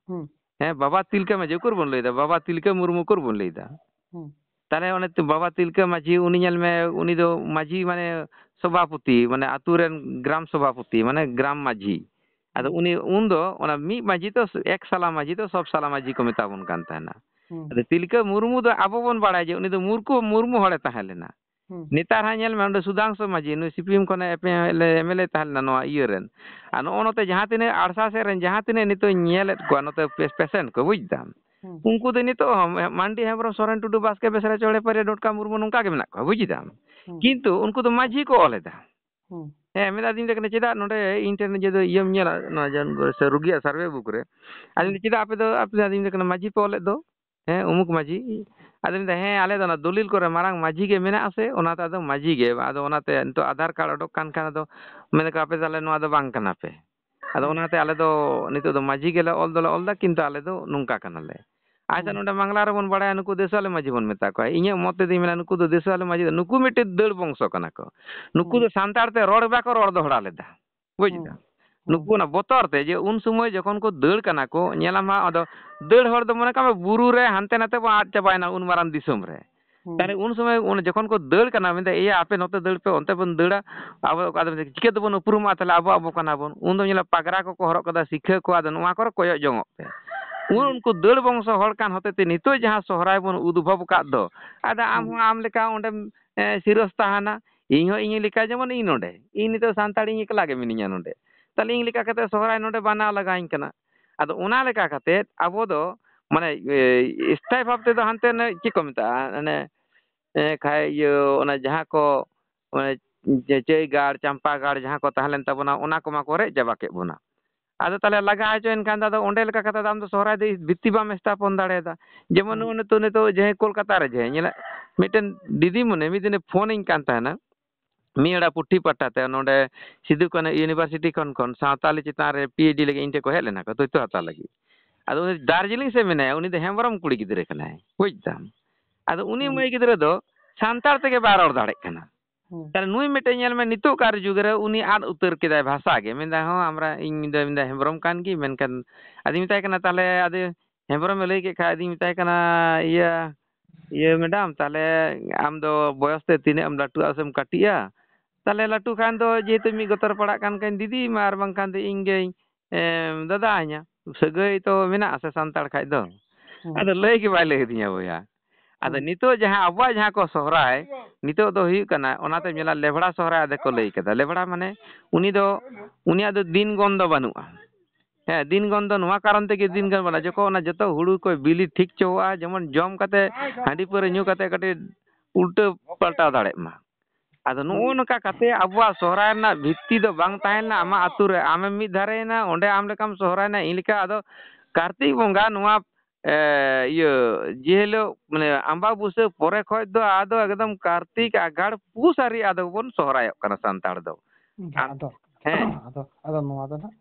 ᱦᱩᱸ᱾ ᱦᱮᱸ, ᱵᱟᱵᱟ ᱛᱤᱞᱠᱟᱹ ᱢᱟᱹᱡᱷᱤ ᱩᱠᱩᱨ ᱵᱚᱱ ᱞᱟᱹᱭᱫᱟ? ᱵᱟᱵᱟ ᱛᱤᱞᱠᱟᱹ ᱢᱩᱨᱢᱩ ᱩᱠᱩᱨ ᱵᱚᱱ ᱞᱟᱹᱭᱫᱟ? ᱦᱩᱸ᱾ ᱛᱟᱦᱞᱮ ᱚᱱᱮ ᱛᱚ ᱵᱟᱵᱟ ᱛᱤᱞᱠᱟᱹ ᱢᱟᱹᱡᱷᱤ, ᱩᱱᱤ ᱧᱮᱞ ᱢᱮ, ᱩᱱᱤ ᱫᱚ ᱢᱟᱹᱡᱷᱤ ᱢᱟᱱᱮ ᱥᱚᱵᱷᱟᱯᱚᱛᱤ, ᱢᱟᱱᱮ ᱟᱛᱳ ᱨᱮᱱ ᱜᱨᱟᱢ ᱥᱚᱵᱷᱟᱯᱚᱛᱤ, ᱢᱟᱱᱮ ᱜᱨᱟᱢ ᱢᱟᱹᱡᱷᱤ᱾ ᱟᱫᱚ ᱦᱩᱸ᱾ ᱩᱱᱤ ᱩᱱᱫᱚ ᱚᱱᱟ ᱢᱤᱫ ᱢᱟᱹᱡᱷᱤ ᱫᱚ ᱮᱠ ᱥᱟᱞᱟ ᱢᱟᱹᱡᱷᱤ ᱫᱚ ᱥᱚᱵ ᱥᱟᱞᱟ ᱢᱟᱹᱡᱷᱤ ᱠᱚ ᱢᱮᱛᱟ ᱵᱚᱱ ᱠᱟᱱ ᱛᱟᱦᱮᱱᱟ᱾ ᱦᱩᱸ᱾ ᱟᱫᱚ ᱛᱤᱞᱠᱟᱹ ᱢᱩᱨᱢᱩ ᱫᱚ ᱟᱵᱚ ᱵᱚᱱ ᱵᱟᱲᱟᱭᱟ ᱡᱮ ᱩᱱᱤ ᱫᱚ ᱢᱩᱨᱠᱩ, ᱢᱩᱨᱢᱩ ᱦᱚᱲᱮ ᱛᱟᱦᱮᱸ ᱞᱮᱱᱟ᱾ ᱦᱩᱸ᱾ ᱱᱮᱛᱟᱨ ᱦᱟᱸᱜ ᱧᱮᱞ ᱢᱮ, ᱚᱸᱰᱮ ᱥᱩᱫᱷᱟᱝᱥᱩ ᱢᱟᱹᱡᱷᱤ, ᱱᱩᱭ ᱥᱤᱯᱤᱮᱢ ᱠᱷᱚᱱᱮ ᱮᱢ ᱮᱞ ᱮ ᱛᱟᱦᱮᱸ ᱞᱮᱱᱟ ᱱᱚᱣᱟ ᱤᱭᱟᱹ ᱨᱮᱱ᱾ ᱟᱨ ᱱᱚᱜᱼᱚ ᱱᱚᱛᱮ ᱡᱟᱦᱟᱸ ᱛᱤᱱᱟᱹᱜ ᱟᱲᱥᱟ ᱥᱮᱫ ᱨᱮᱱ ᱡᱟᱦᱟᱸ ᱛᱤᱱᱟᱹᱜ ᱱᱤᱛᱚᱜ ᱤᱧ ᱧᱮᱞᱮᱫ ᱠᱚᱣᱟ ᱱᱚᱛᱮ ᱯᱮ-, patient ᱠᱚ, ᱵᱩᱡᱽ ᱫᱟᱢ? ᱦᱩᱸ᱾ ᱩᱱᱠᱩ ᱫᱚ ᱱᱤᱛᱚᱜ ᱦᱚᱸ ᱢᱟᱱᱰᱤ ᱦᱮᱢᱵᱨᱚᱢ, ᱥᱚᱨᱮᱱ ᱴᱩᱰᱩ, ᱵᱟᱥᱠᱮ ᱵᱮᱥᱨᱟ, ᱪᱚᱲᱮ ᱯᱟᱨᱮ, ᱰᱚᱴᱠᱟ ᱢᱩᱨᱢᱩ ᱱᱚᱝᱠᱟ ᱜᱮ ᱢᱮᱱᱟᱜ ᱠᱚᱣᱟ, ᱵᱩᱡᱽ ᱫᱟᱢ? ᱦᱩᱸ᱾ ᱠᱤᱱᱛᱩ ᱩᱱᱠᱩ ᱫᱚ ᱢᱟᱹᱡᱷᱤ ᱠᱚ ᱚᱞ ᱮᱫᱟ᱾ ᱦᱮᱸ, ᱢᱮᱱᱫᱟ, ᱟᱫᱚᱧ ᱢᱮᱛᱟᱭ ᱠᱟᱱᱟ, "ᱪᱮᱫᱟᱜ ᱱᱚᱰᱮ ᱤᱧ ᱴᱷᱮᱱ ᱡᱮ ᱫᱚ ᱤᱭᱟᱹᱢ ᱧᱮᱞᱟ, ᱱᱚᱣᱟ ᱡᱟᱦᱟᱸ ᱥᱮ ᱨᱩᱜᱤᱭᱟᱜ survey book ᱨᱮ?" ᱟᱫᱚᱧ ᱢᱮᱱᱫᱟ, "ᱪᱮᱫᱟᱜ ᱟᱯᱮ ᱫᱚ?" ᱟᱯᱮ ᱟᱫᱚᱧ ᱢᱮᱛᱟᱭ ᱠᱟᱱᱟ, "ᱢᱟᱹᱡᱷᱤ ᱯᱮ ᱚᱞᱮᱫ ᱫᱚ, ᱦᱮᱸ, ᱩᱢᱩᱠ ᱢᱟᱹᱡᱷᱤ?" ᱟᱫᱚᱧ ᱢᱮᱱᱫᱟ, "ᱦᱮᱸ, ᱟᱞᱮ ᱫᱚ ᱚᱱᱟ ᱫᱚᱞᱤᱞ ᱠᱚᱨᱮ ᱢᱟᱨᱟᱝ ᱢᱟᱹᱡᱷᱤ ᱜᱮ ᱢᱮᱱᱟᱜ ᱟᱥᱮ, ᱚᱱᱟᱛᱮ ᱟᱫᱚ ᱢᱟᱹᱡᱷᱤ ᱜᱮ, ᱟᱫᱚ ᱚᱱᱟᱛᱮ ᱱᱤᱛᱚᱜ ᱟᱫᱷᱟᱨ ᱠᱟᱨᱰ ᱚᱰᱚᱠ ᱠᱟᱱ ᱠᱷᱟᱱ ᱟᱫᱚ ᱢᱮᱱ ᱫᱟᱠᱚ, ᱟᱯᱮ ᱛᱟᱦᱞᱮ ᱱᱚᱣᱟ ᱫᱚ ᱵᱟᱝ ᱠᱟᱱᱟ ᱯᱮ᱾ ᱟᱫᱚ ᱚᱱᱟᱛᱮ ᱟᱞᱮ ᱫᱚ ᱱᱤᱛᱚᱜ ᱫᱚ ᱢᱟᱹᱡᱷᱤ ᱜᱮᱞᱮ ᱚᱞ ᱫᱚᱞᱮ ᱚᱞ ᱮᱫᱟ, ᱠᱤᱱᱛᱩ ᱟᱞᱮ ᱫᱚ ᱱᱚᱝᱠᱟ ᱠᱟᱱᱟᱞᱮ᱾" ᱟᱪᱪᱷᱟ, ᱦᱩᱸ᱾ ᱱᱚᱰᱮ ᱢᱟᱝᱞᱟ ᱨᱮᱵᱚᱱ ᱵᱟᱲᱟᱭᱟ, ᱱᱩᱠᱩ ᱫᱮᱥᱣᱟᱞᱮ ᱢᱟᱹᱡᱷᱤ ᱵᱚᱱ ᱢᱮᱛᱟ ᱠᱚᱣᱟ᱾ ᱤᱧᱟᱹᱜ ᱢᱚᱛ ᱛᱮᱫᱚᱧ ᱢᱮᱱᱟ, ᱱᱩᱠᱩ ᱫᱚ ᱫᱮᱥᱣᱟᱞᱮ ᱢᱟᱹᱡᱷᱤ ᱫᱚ, ᱱᱩᱠᱩ ᱢᱤᱫᱴᱮᱡ ᱫᱟᱹᱲ ᱵᱚᱝᱥᱚ ᱠᱟᱱᱟ ᱠᱚ᱾ ᱱᱩᱠᱩ ᱫᱚ ᱦᱩᱸ᱾ ᱥᱟᱱᱛᱟᱲ ᱛᱮ ᱨᱚᱲ ᱵᱟᱠᱚ ᱨᱚᱲ ᱫᱚᱦᱲᱟ ᱞᱮᱫᱟ᱾ ᱵᱩᱡᱽ ᱦᱩᱸ᱾ ᱫᱟᱢ? ᱦᱩᱸ᱾ ᱱᱩᱠᱩ ᱚᱱᱟ ᱵᱚᱛᱚᱨ ᱛᱮ ᱡᱮ ᱩᱱ ᱥᱚᱢᱚᱭ ᱡᱚᱠᱷᱚᱱ ᱠᱚ ᱫᱟᱹᱲ ᱠᱟᱱᱟ ᱠᱚ, ᱧᱮᱞᱟᱢ ᱦᱟᱸᱜ, ᱟᱫᱚ ᱫᱟᱹᱲ ᱦᱚᱲ ᱫᱚ ᱢᱚᱱᱮ ᱠᱟᱜ ᱢᱮ ᱵᱩᱨᱩ ᱨᱮ ᱦᱟᱱᱛᱮ ᱱᱟᱛᱮ ᱵᱚᱱ ᱟᱫ ᱪᱟᱵᱟᱭᱮᱱᱟ ᱩᱱ ᱢᱟᱨᱟᱝ ᱫᱤᱥᱚᱢ ᱨᱮ᱾ ᱦᱩᱸ᱾ ᱛᱟᱦᱞᱮ ᱩᱱ ᱥᱚᱢᱚᱭ ᱚᱱᱮ ᱡᱚᱠᱷᱚᱱ ᱠᱚ ᱫᱟᱹᱲ ᱠᱟᱱᱟ, ᱢᱮᱱᱫᱟ, "ᱮᱭᱟ, ᱟᱯᱮ ᱱᱚᱛᱮ ᱫᱟᱹᱲ ᱯᱮ, ᱚᱱᱛᱮ ᱵᱚᱱ ᱫᱟᱹᱲᱟ, ᱟᱵᱚ ᱚᱠᱟ ᱫᱚ ᱪᱤᱠᱟᱹ ᱛᱮᱵᱚᱱ ᱩᱯᱨᱩᱢᱚᱜᱼᱟ ᱛᱟᱦᱞᱮ ᱟᱵᱚ ᱟᱵᱚ ᱠᱟᱱᱟ ᱵᱚᱱ?" ᱩᱱ ᱫᱚ ᱧᱮᱞᱟ ᱯᱟᱜᱽᱨᱟ ᱠᱚᱠᱚ ᱦᱚᱨᱚᱜ ᱠᱟᱫᱟ, ᱥᱤᱠᱷᱟᱹ ᱠᱚ, ᱟᱫᱚ ᱱᱚᱣᱟ ᱠᱚᱨᱮ ᱠᱚᱭᱚᱜ ᱡᱚᱝᱚᱜ ᱯᱮ᱾ ᱩᱱ ᱦᱩᱸ᱾ ᱩᱱᱠᱩ ᱫᱟᱹᱲ ᱵᱚᱝᱥᱚ ᱦᱚᱲ ᱠᱟᱱ ᱦᱚᱛᱮ ᱛᱮ ᱱᱤᱛᱚᱜ ᱡᱟᱦᱟᱸ ᱥᱚᱦᱨᱟᱭ ᱵᱚᱱ ᱩᱫᱩᱵᱷᱚᱵ ᱟᱠᱟᱫ ᱫᱚ, ᱟᱫᱚ ᱟᱢ ᱦᱩᱸ᱾ ᱦᱚᱸ ᱟᱢ ᱞᱮᱠᱟ ᱚᱸᱰᱮᱢ, ᱮ, ᱥᱤᱨᱚᱥ ᱛᱟᱦᱮᱱᱟ, ᱤᱧ ᱦᱚᱸ ᱤᱧ ᱞᱮᱠᱟ ᱡᱮᱢᱚᱱ ᱤᱧ ᱱᱚᱰᱮ, ᱤᱧ ᱱᱤᱛᱚᱜ ᱥᱟᱱᱛᱟᱲ ᱤᱧ ᱮᱠᱞᱟ ᱜᱮ ᱢᱤᱱᱟᱹᱧᱟ ᱱᱚᱰᱮ᱾ ᱛᱟᱦᱞᱮ ᱤᱧ ᱞᱮᱠᱟ ᱠᱟᱛᱮ ᱥᱚᱦᱨᱟᱭ ᱱᱚᱰᱮ ᱵᱟᱱᱟᱣ ᱞᱟᱜᱟᱣᱤᱧ ᱠᱟᱱᱟ᱾ ᱟᱫᱚ ᱚᱱᱟ ᱞᱮᱠᱟ ᱠᱟᱛᱮ ᱟᱵᱚ ᱫᱚ ᱢᱟᱱᱮ, ᱮ, ᱥᱛᱷᱟᱭᱤ ᱵᱷᱟᱵ ᱛᱮᱫᱚ ᱦᱟᱱᱛᱮ ᱚᱱᱮ ᱪᱮᱫ ᱠᱚ ᱢᱮᱛᱟᱜᱼᱟ, ᱚᱱᱮ, ᱮ, ᱠᱷᱟᱭ ᱤᱭᱟᱹ ᱚᱱᱟ ᱡᱟᱦᱟᱸ ᱠᱚ, ᱚᱱᱮ ᱪᱟᱹᱭ ᱜᱟᱲ, ᱪᱟᱢᱯᱟ ᱜᱟᱲ ᱡᱟᱦᱟᱸ ᱠᱚ ᱛᱟᱦᱮᱸ ᱞᱮᱱ ᱛᱟᱵᱚᱱᱟ, ᱚᱱᱟ ᱠᱚᱢᱟ ᱠᱚ ᱨᱮᱡ ᱪᱟᱵᱟ ᱠᱮᱫ ᱵᱚᱱᱟ᱾ ᱟᱫᱚ ᱛᱟᱦᱞᱮ ᱞᱟᱜᱟ ᱦᱚᱪᱚᱭᱮᱱ ᱠᱷᱟᱱ ᱫᱚ ᱟᱫᱚ ᱚᱸᱰᱮ ᱞᱮᱠᱟ ᱠᱟᱛᱮ ᱫᱚ ᱟᱢ ᱫᱚ ᱥᱚᱦᱨᱟᱭ ᱫᱚ ᱵᱷᱤᱛᱛᱤ ᱵᱟᱢ ᱥᱛᱷᱟᱯᱚᱱ ᱫᱟᱲᱮᱭᱟᱫᱟ᱾ ᱡᱮᱢᱚᱱ ᱦᱩᱸ᱾ ᱱᱩᱜᱼᱩ ᱱᱤᱛᱚᱜ, ᱱᱤᱛᱚᱜ ᱡᱟᱦᱟᱸᱭ ᱠᱳᱞᱠᱟᱛᱟ ᱨᱮ ᱡᱟᱦᱟᱸᱭ ᱧᱮᱞᱟ, ᱢᱤᱫᱴᱮᱱ ᱫᱤᱫᱤᱢᱩᱱᱤ ᱢᱤᱫ ᱫᱤᱱᱮ ᱯᱷᱳᱱ ᱟᱹᱧ ᱠᱟᱱ ᱛᱟᱦᱮᱱᱟ, ᱢᱤᱫ ᱟᱲᱟ ᱯᱩᱴᱷᱤ ᱯᱟᱴᱟ ᱛᱮ ᱱᱚᱰᱮ ᱥᱤᱫᱩ ᱠᱟᱹᱱᱦᱩ ᱤᱭᱩᱱᱤᱵᱷᱟᱨᱥᱤᱴᱤ ᱠᱷᱚᱱ, ᱠᱷᱚᱱ ᱥᱟᱶᱛᱟᱞᱤ ᱪᱮᱛᱟᱱ ᱨᱮ PhD ᱞᱟᱹᱜᱤᱫ ᱤᱧ ᱴᱷᱮᱱ ᱠᱚ ᱦᱮᱡ ᱞᱮᱱᱟ ᱠᱚ ᱛᱚᱛᱛᱷᱚ ᱦᱟᱛᱟᱣ ᱞᱟᱹᱜᱤᱫ᱾ ᱟᱫᱚ ᱩᱱᱤ ᱫᱟᱨᱡᱤᱞᱤᱝ ᱥᱮᱫ ᱢᱮᱱᱟᱭᱟ, ᱩᱱᱤ ᱫᱚ ᱦᱮᱢᱵᱨᱚᱢ ᱠᱩᱲᱤ ᱜᱤᱫᱽᱨᱟᱹ ᱠᱟᱱᱟᱭ, ᱵᱩᱡᱽ ᱫᱟᱢ᱾ ᱟᱫᱚ ᱩᱱᱤ ᱦᱩᱸ᱾ ᱢᱟᱹᱭ ᱜᱤᱫᱽᱨᱟᱹ ᱫᱚ ᱥᱟᱱᱛᱟᱲ ᱛᱮᱜᱮ ᱵᱟᱭ ᱨᱚᱲ ᱫᱟᱲᱮᱜ ᱠᱟᱱᱟ᱾ ᱦᱩᱸ᱾ ᱛᱟᱦᱞᱮ ᱱᱩᱭ ᱢᱤᱫᱴᱮᱱ ᱧᱮᱞ ᱢᱮ, ᱱᱤᱛᱚᱜ ᱠᱟᱨ ᱡᱩᱜᱽ ᱨᱮ ᱩᱱᱤ ᱟᱫ ᱩᱛᱟᱹᱨ ᱠᱮᱫᱟᱭ ᱵᱷᱟᱥᱟ ᱜᱮ᱾ ᱢᱮᱱᱫᱟᱭ, "ᱦᱚᱸ, ᱟᱢᱨᱟ, ᱤᱧ ᱫᱚ ᱢᱮᱱᱫᱟᱭ ᱦᱮᱢᱵᱨᱚᱢ ᱠᱟᱱ ᱜᱤᱭᱟᱹᱧ, ᱢᱮᱱᱠᱷᱟᱱ" ᱟᱫᱚᱧ ᱢᱮᱛᱟᱭ ᱠᱟᱱᱟ, "ᱛᱟᱦᱞᱮ ᱟᱫᱚ ᱦᱮᱢᱵᱨᱚᱢᱮ ᱞᱟᱹᱭ ᱠᱮᱫ ᱠᱷᱟᱡ?" ᱟᱫᱚᱧ ᱢᱮᱛᱟᱭ ᱠᱟᱱᱟ, "ᱤᱭᱟᱹ, ᱤᱭᱟᱹ ᱢᱮᱰᱟᱢ, ᱛᱟᱦᱞᱮ ᱟᱢ ᱫᱚ ᱵᱚᱭᱚᱥ ᱛᱮ ᱛᱤᱱᱟᱹᱜ ᱮᱢ ᱞᱟᱹᱴᱩᱜᱼᱟ ᱥᱮᱢ ᱠᱟᱹᱴᱤᱡᱼᱟ? ᱛᱟᱦᱞᱮ ᱞᱟᱹᱴᱩ ᱠᱷᱟᱱ ᱫᱚ ᱡᱮᱦᱮᱛᱩ ᱢᱤᱫ ᱜᱚᱛᱚᱨ ᱯᱟᱲᱟᱜ ᱠᱟᱱ ᱠᱷᱟᱱ ᱫᱤᱫᱤ ᱢᱟ, ᱟᱨ ᱵᱟᱝᱠᱷᱟᱱ ᱫᱚ ᱤᱧ ᱜᱮ ᱮᱢ, ᱫᱟᱫᱟ ᱟᱧᱟ, ᱥᱟᱹᱜᱟᱹᱭ ᱛᱚ ᱢᱮᱱᱟᱜ ᱟᱥᱮ ᱥᱟᱱᱛᱟᱲ ᱠᱷᱟᱡ ᱫᱚ?" ᱦᱩᱸ᱾ ᱟᱫᱚ ᱞᱟᱹᱭ ᱜᱮ ᱵᱟᱭ ᱞᱟᱹᱭ ᱟᱹᱫᱤᱧᱟ ᱵᱚᱭᱦᱟ᱾ ᱟᱫᱚ ᱦᱩᱸ᱾ ᱱᱤᱛᱚᱜ ᱡᱟᱦᱟᱸ ᱟᱵᱚᱣᱟᱜ ᱡᱟᱦᱟᱸ ᱠᱚ ᱥᱚᱦᱨᱟᱭ, ᱱᱤᱛᱚᱜ ᱫᱚ ᱦᱩᱭᱩᱜ ᱠᱟᱱᱟ, ᱚᱱᱟᱛᱮ ᱧᱮᱞᱟ ᱞᱮᱵᱲᱟ ᱥᱚᱦᱨᱟᱭ ᱟᱫᱚ ᱠᱚ ᱞᱟᱹᱭ ᱠᱟᱫᱟ᱾ ᱞᱮᱵᱲᱟ ᱢᱟᱱᱮ ᱩᱱᱤ ᱫᱚ, ᱩᱱᱤᱭᱟᱜ ᱫᱚ ᱫᱤᱱ ᱜᱚᱱ ᱫᱚ ᱵᱟᱹᱱᱩᱜᱼᱟ᱾ ᱦᱮᱸ, ᱫᱤᱱ ᱜᱚᱱ ᱫᱚ ᱱᱚᱣᱟ ᱠᱟᱨᱚᱱ ᱛᱮᱜᱮ ᱫᱤᱱ ᱜᱚᱱ ᱵᱟᱹᱱᱩᱜᱼᱟ, ᱡᱚᱠᱷᱚᱱ ᱚᱱᱟ ᱡᱚᱛᱚ ᱦᱩᱲᱩ ᱠᱚ ᱵᱤᱞᱤ ᱴᱷᱤᱠ ᱪᱚᱣᱟᱜᱼᱟ, ᱡᱮᱢᱚᱱ ᱡᱚᱢ ᱠᱟᱛᱮ ᱦᱟᱺᱰᱤ ᱯᱟᱹᱣᱨᱟᱹ ᱧᱩ ᱠᱟᱛᱮ ᱠᱟᱹᱴᱤᱡ ᱩᱞᱴᱟᱹ ᱯᱟᱞᱴᱟᱣ ᱫᱟᱲᱮᱜ ᱢᱟ᱾ ᱟᱫᱚ ᱱᱚᱜᱼᱚ ᱱᱚᱝᱠᱟ ᱠᱟᱛᱮ ᱟᱵᱚᱣᱟᱜ ᱥᱚᱦᱨᱟᱭ ᱨᱮᱱᱟᱜ ᱵᱷᱤᱛᱛᱤ ᱫᱚ ᱵᱟᱝ ᱛᱟᱦᱮᱸ ᱞᱮᱱᱟ᱾ ᱟᱢᱟᱜ ᱟᱹᱛᱩ ᱨᱮ ᱟᱢᱮᱢ ᱢᱤᱫ ᱫᱷᱟᱨᱮᱭᱮᱱᱟ, ᱚᱸᱰᱮ ᱟᱢ ᱞᱮᱠᱟᱢ ᱥᱚᱦᱨᱟᱭᱮᱱᱟ, ᱤᱧ ᱞᱮᱠᱟ᱾ ᱟᱫᱚ ᱠᱟᱨᱛᱤᱠ ᱵᱚᱸᱜᱟ ᱱᱚᱣᱟ, ᱮ, ᱤᱭᱟᱹ, ᱡᱮ ᱦᱤᱞᱳᱜ, ᱢᱟᱱᱮ, ᱟᱢᱵᱟᱵᱩᱥᱟᱹ ᱯᱚᱨᱮ ᱠᱷᱚᱡ ᱫᱚ ᱟᱫᱚ ᱮᱠᱫᱚᱢ ᱠᱟᱨᱛᱤᱠ, ᱟᱜᱷᱟᱲ, ᱯᱩᱥ ᱦᱟᱹᱨᱤᱡ ᱟᱫᱚ ᱵᱚᱱ ᱥᱚᱦᱨᱟᱭᱚᱜ ᱠᱟᱱᱟ ᱥᱟᱱᱛᱟᱲ ᱫᱚ᱾ ᱵᱟᱝ, ᱟᱢ-, ᱟᱫᱚ, ᱦᱮᱸ᱾ ᱟᱫᱚ, ᱟᱫᱚ ᱱᱚᱣᱟ ᱫᱚ ᱱᱟᱜ,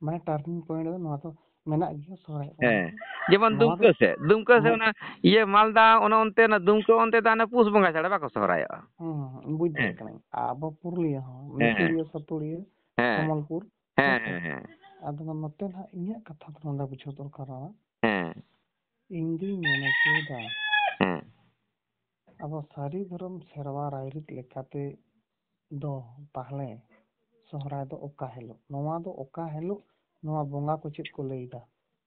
ᱢᱟᱱᱮ, turning point ᱫᱚ ᱱᱚᱣᱟ ᱫᱚ ᱢᱮᱱᱟᱜ ᱜᱮᱭᱟ ᱥᱚᱦᱨᱟᱭ ᱯᱚᱨᱮ᱾ ᱦᱮᱸ᱾ ᱡᱮᱢᱚᱱ ᱱᱚᱣᱟ ᱫᱚ ᱫᱩᱢᱠᱟᱹ ᱥᱮᱫ, ᱫᱩᱢᱠᱟᱹ ᱥᱮᱫ ᱱᱚᱣᱟ ᱚᱱᱟ ᱤᱭᱟᱹ ᱢᱟᱞᱫᱟ, ᱚᱱᱟ ᱚᱱᱛᱮ ᱚᱱᱟ ᱫᱩᱢᱠᱟᱹ ᱚᱱᱛᱮ ᱫᱚ ᱦᱟᱱᱮ ᱯᱩᱥ ᱵᱚᱸᱜᱟ ᱪᱷᱟᱲᱟ ᱵᱟᱠᱚ ᱥᱚᱦᱨᱟᱭᱚᱜᱼᱟ᱾ ᱦᱩᱸ, ᱦᱩᱸ, ᱵᱩᱡᱽ ᱫᱟᱲᱮᱭᱟᱜ ᱦᱮᱸ᱾ ᱠᱟᱹᱱᱟᱹᱧ᱾ ᱟᱵᱚ ᱯᱩᱨᱩᱞᱤᱭᱟᱹ ᱦᱚᱸ, ᱦᱮᱸ, ᱦᱮᱸ᱾ ᱢᱤᱥᱤᱨᱤᱭᱟᱹ, ᱥᱟᱹᱛᱩᱲᱤᱭᱟᱹ, ᱦᱮᱸ᱾ ᱠᱚᱢᱚᱞᱯᱩᱨ, ᱦᱮᱸ, ᱦᱮᱸ ᱥᱮ? ᱦᱮᱸ, ᱦᱮᱸ᱾ ᱟᱫᱚ ᱱᱚᱛᱮ ᱱᱟᱦᱟᱜ ᱤᱧᱟᱹᱜ ᱠᱟᱛᱷᱟ ᱫᱚ ᱱᱚᱰᱮ ᱵᱩᱡᱷᱟᱹᱣ ᱫᱚᱨᱠᱟᱨ ᱠᱟᱱᱟ᱾ ᱦᱮᱸ᱾ ᱤᱧ ᱫᱩᱧ ᱢᱮᱱ ᱦᱚᱪᱚᱭᱮᱫᱟ, ᱦᱮᱸ᱾ ᱟᱵᱚ ᱥᱟᱹᱨᱤ ᱫᱷᱚᱨᱚᱢ ᱥᱮᱨᱣᱟ ᱨᱟᱭᱨᱤᱛ ᱞᱮᱠᱟᱛᱮ ᱫᱚ ᱛᱟᱦᱞᱮ ᱥᱚᱦᱨᱟᱭ ᱫᱚ ᱚᱠᱟ ᱦᱤᱞᱳᱜ? ᱱᱚᱣᱟ ᱫᱚ ᱚᱠᱟ ᱦᱤᱞᱳᱜ? ᱱᱚᱣᱟ ᱵᱚᱸᱜᱟ ᱠᱚ ᱪᱮᱫ ᱠᱚ ᱞᱟᱹᱭ ᱮᱫᱟ?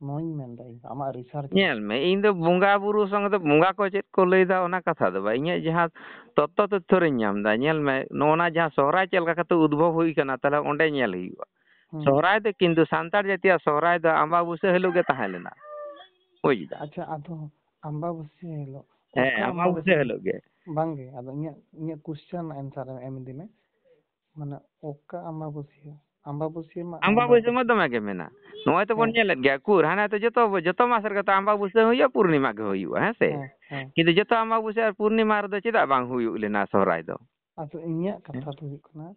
ᱱᱚᱣᱟᱧ ᱢᱮᱱᱫᱟ ᱤᱧ ᱫᱚ, ᱟᱢᱟᱜ research ᱧᱮᱞ ᱢᱮ, ᱤᱧ ᱫᱚ ᱵᱚᱸᱜᱟ ᱵᱩᱨᱩ ᱥᱚᱸᱜᱮ ᱫᱚ ᱵᱚᱸᱜᱟ ᱠᱚ ᱪᱮᱫ ᱠᱚ ᱞᱟᱹᱭ ᱮᱫᱟ ᱚᱱᱟ ᱠᱟᱛᱷᱟ ᱫᱚ ᱵᱟᱝ, ᱤᱧᱟᱹᱜ ᱡᱟᱦᱟᱸ ᱛᱚᱛᱛᱷᱚ ᱛᱚᱛᱛᱷᱚ ᱨᱤᱧ ᱧᱟᱢ ᱮᱫᱟ, ᱧᱮᱞ ᱢᱮ, ᱱᱚᱜᱼᱚ ᱱᱟ ᱡᱟᱦᱟᱸ ᱥᱚᱦᱨᱟᱭ ᱪᱮᱫ ᱞᱮᱠᱟ ᱠᱟᱛᱮ ᱩᱫᱽᱵᱷᱚᱵ ᱦᱩᱭ ᱠᱟᱱᱟ, ᱛᱟᱦᱞᱮ ᱚᱸᱰᱮ ᱧᱮᱞ ᱦᱩᱭᱩᱜᱼᱟ᱾ ᱦᱩᱸ᱾ ᱥᱚᱦᱨᱟᱭ ᱫᱚ ᱠᱤᱱᱛᱩ ᱥᱟᱱᱛᱟᱲ ᱡᱟᱹᱛᱤᱭᱟᱜ ᱥᱚᱦᱨᱟᱭ ᱫᱚ ᱟᱢᱵᱟᱵᱩᱥᱟᱹ ᱦᱤᱞᱳᱜ ᱜᱮ ᱛᱟᱦᱮᱸ ᱞᱮᱱᱟ, ᱵᱩᱡᱽ ᱫᱟ? ᱟᱪᱪᱷᱟ, ᱟᱫᱚ ᱟᱢᱵᱟᱵᱟᱹᱥᱭᱟᱹ ᱦᱤᱞᱳᱜ, ᱦᱮᱸ, ᱚᱠᱟ ᱟᱢᱵᱟᱵᱟᱹᱥᱭᱟᱹ ᱟᱢᱵᱟᱵᱟᱹᱥᱭᱟᱹ? ᱦᱤᱞᱳᱜ ᱜᱮ᱾ ᱵᱟᱝᱜᱮ, ᱟᱫᱚ ᱤᱧᱟᱹᱜ, ᱤᱧᱟᱹᱜ question answer ᱮᱢ ᱤᱫᱤ ᱢᱮ᱾ ᱢᱟᱱᱮ, ᱚᱠᱟ ᱟᱢᱵᱟᱵᱟᱹᱥᱭᱟᱹ? ᱟᱢᱵᱟᱵᱟᱹᱥᱭᱟᱹ ᱢᱟ ᱟᱢᱵᱟᱵᱟᱹᱥᱭᱟᱹ ᱟᱢᱵᱟᱵᱟᱹᱥᱭᱟᱹ᱾ ᱢᱟ ᱫᱚᱢᱮ ᱜᱮ ᱢᱮᱱᱟᱜ᱾ ᱱᱚᱜᱼᱚᱭ ᱛᱚᱵᱚᱱ ᱦᱮᱸ᱾ ᱧᱮᱞᱮᱫ ᱜᱮᱭᱟ, ᱩᱠᱩᱨ, ᱦᱟᱱᱮ ᱛᱚ ᱡᱚᱛᱚ, ᱡᱚᱛᱚ ᱢᱟᱥ ᱨᱮᱜᱮ ᱛᱚ ᱟᱢᱵᱟᱵᱟᱹᱥᱭᱟᱹ ᱦᱩᱭᱩᱜᱼᱟ, ᱯᱩᱨᱱᱤᱢᱟ ᱜᱮ ᱦᱩᱭᱩᱜᱼᱟ, ᱦᱮᱸ ᱥᱮ? ᱦᱮᱸ, ᱦᱮᱸ᱾ ᱠᱤᱱᱛᱩ ᱡᱚᱛᱚ ᱟᱢᱵᱟᱵᱟᱹᱥᱭᱟᱹ ᱟᱨ ᱯᱩᱨᱱᱤᱢᱟ ᱨᱮᱫᱚ ᱪᱮᱫᱟᱜ ᱵᱟᱝ ᱦᱩᱭᱩᱜ ᱞᱮᱱᱟ ᱥᱚᱦᱨᱟᱭ ᱫᱚ? ᱟᱫᱚ ᱤᱧᱟᱹᱜ ᱦᱮᱸ᱾ ᱠᱟᱛᱷᱟ ᱫᱚ ᱦᱩᱭᱩᱜ ᱠᱟᱱᱟ,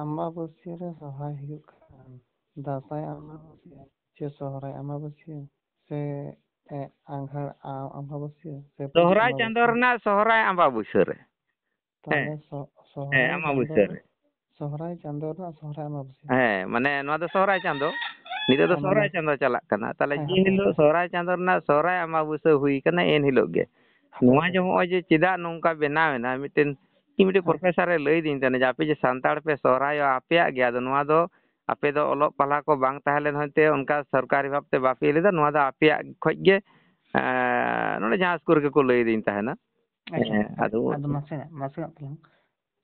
ᱟᱢᱵᱟᱵᱟᱹᱥᱭᱟᱹ ᱨᱮ ᱥᱚᱦᱨᱟᱭ ᱦᱩᱭᱩᱜ ᱠᱷᱟᱱ, ᱫᱟᱸᱥᱟᱭ ᱟᱢᱵᱟᱵᱟᱹᱥᱭᱟᱹ ᱥᱮ ᱥᱚᱦᱨᱟᱭ ᱟᱢᱵᱟᱵᱟᱹᱥᱭᱟᱹ ᱥᱮ, ᱮ, ᱟᱸᱜᱷᱟᱲ ᱟ-, ᱟᱢᱵᱟᱵᱟᱹᱥᱭᱟᱹ ᱥᱮ ᱯᱩᱥ ᱥᱚᱦᱨᱟᱭ ᱪᱟᱸᱫᱳ ᱟᱢᱵᱟᱵᱟᱹᱥᱭᱟᱹ? ᱨᱮᱱᱟᱜ ᱥᱚᱦᱨᱟᱭ ᱟᱢᱵᱟᱵᱟᱹᱥᱭᱟᱹ ᱨᱮ᱾ ᱛᱟᱦᱞᱮ ᱦᱮᱸ᱾ ᱥᱚ-, ᱦᱮᱸ, ᱥᱚᱦᱨᱟᱭ ᱪᱟᱸᱫᱳ ᱟᱢᱵᱟᱵᱟᱹᱥᱭᱟᱹ ᱨᱮ, ᱨᱮ᱾ ᱥᱚᱦᱨᱟᱭ ᱪᱟᱸᱫᱳ ᱨᱮᱱᱟᱜ ᱥᱚᱦᱨᱟᱭ ᱟᱢᱵᱟᱵᱟᱹᱥᱭᱟᱹ᱾ ᱦᱮᱸ, ᱢᱟᱱᱮ ᱱᱚᱣᱟ ᱫᱚ ᱥᱚᱦᱨᱟᱭ ᱪᱟᱸᱫᱳ, ᱱᱤᱛᱚᱜ ᱫᱚ ᱦᱮᱸ, ᱢᱟᱱᱮ ᱥᱚᱦᱨᱟᱭ ᱪᱟᱸᱫᱳ ᱪᱟᱞᱟᱜ ᱠᱟᱱᱟ᱾ ᱛᱟᱦᱞᱮ ᱦᱮᱸ, ᱡᱮ ᱦᱟᱯᱮ, ᱦᱤᱞᱳᱜ ᱦᱟᱯᱮ᱾ ᱥᱚᱦᱨᱟᱭ ᱪᱟᱸᱫᱳ ᱨᱮᱱᱟᱜ ᱥᱚᱦᱨᱟᱭ ᱟᱢᱵᱟᱵᱟᱹᱥᱭᱟᱹ ᱦᱩᱭ ᱠᱟᱱᱟ, ᱮᱱ ᱦᱤᱞᱳᱜ ᱜᱮ᱾ ᱦᱟᱯᱮ, ᱱᱚᱣᱟ ᱦᱟᱯᱮ᱾ ᱡᱮ ᱦᱚᱸᱜᱼᱚᱭ ᱡᱮ ᱪᱮᱫᱟᱜ ᱱᱚᱝᱠᱟ ᱵᱮᱱᱟᱣ ᱮᱱᱟ, ᱢᱤᱫᱴᱮᱱ ᱤᱧ ᱢᱤᱫᱴᱮᱱ ᱦᱮᱸ᱾ Professor ᱮ ᱞᱟᱹᱭ ᱫᱤᱧ ᱛᱟᱦᱮᱱᱟ ᱡᱮ, "ᱟᱯᱮ ᱡᱮ ᱥᱟᱱᱛᱟᱲ ᱯᱮ ᱥᱚᱦᱨᱟᱭᱚᱜᱼᱟ, ᱟᱯᱮᱭᱟᱜ ᱜᱮ, ᱟᱫᱚ ᱱᱚᱣᱟ ᱫᱚ ᱟᱯᱮ ᱫᱚ ᱚᱞᱚᱜ ᱯᱟᱲᱦᱟᱣ ᱠᱚ ᱵᱟᱝ ᱛᱟᱦᱮᱸ ᱞᱮᱱ ᱦᱚᱛᱮ ᱚᱱᱠᱟ ᱥᱚᱨᱠᱟᱨᱤ ᱵᱷᱟᱵᱽ ᱛᱮ ᱵᱟᱯᱮ ᱤᱭᱟᱹ ᱞᱮᱫᱟ, ᱱᱚᱣᱟ ᱫᱚ ᱟᱯᱮᱭᱟᱜ ᱠᱷᱚᱡ ᱜᱮ, ᱮᱸ, ᱱᱚᱰᱮ ᱡᱟᱦᱟᱸ ᱥᱠᱩᱞ ᱨᱮᱜᱮ ᱠᱚ ᱞᱟᱹᱭ ᱫᱤᱧ ᱛᱟᱦᱮᱱᱟ᱾" ᱟᱪᱪᱷᱟ, ᱦᱮᱸ, ᱦᱟᱯᱮ, ᱟᱫᱚ ᱟᱫᱚ ᱱᱟᱥᱮᱱᱟᱜ, ᱱᱟᱥᱮᱱᱟᱜ ᱛᱟᱞᱟᱝ᱾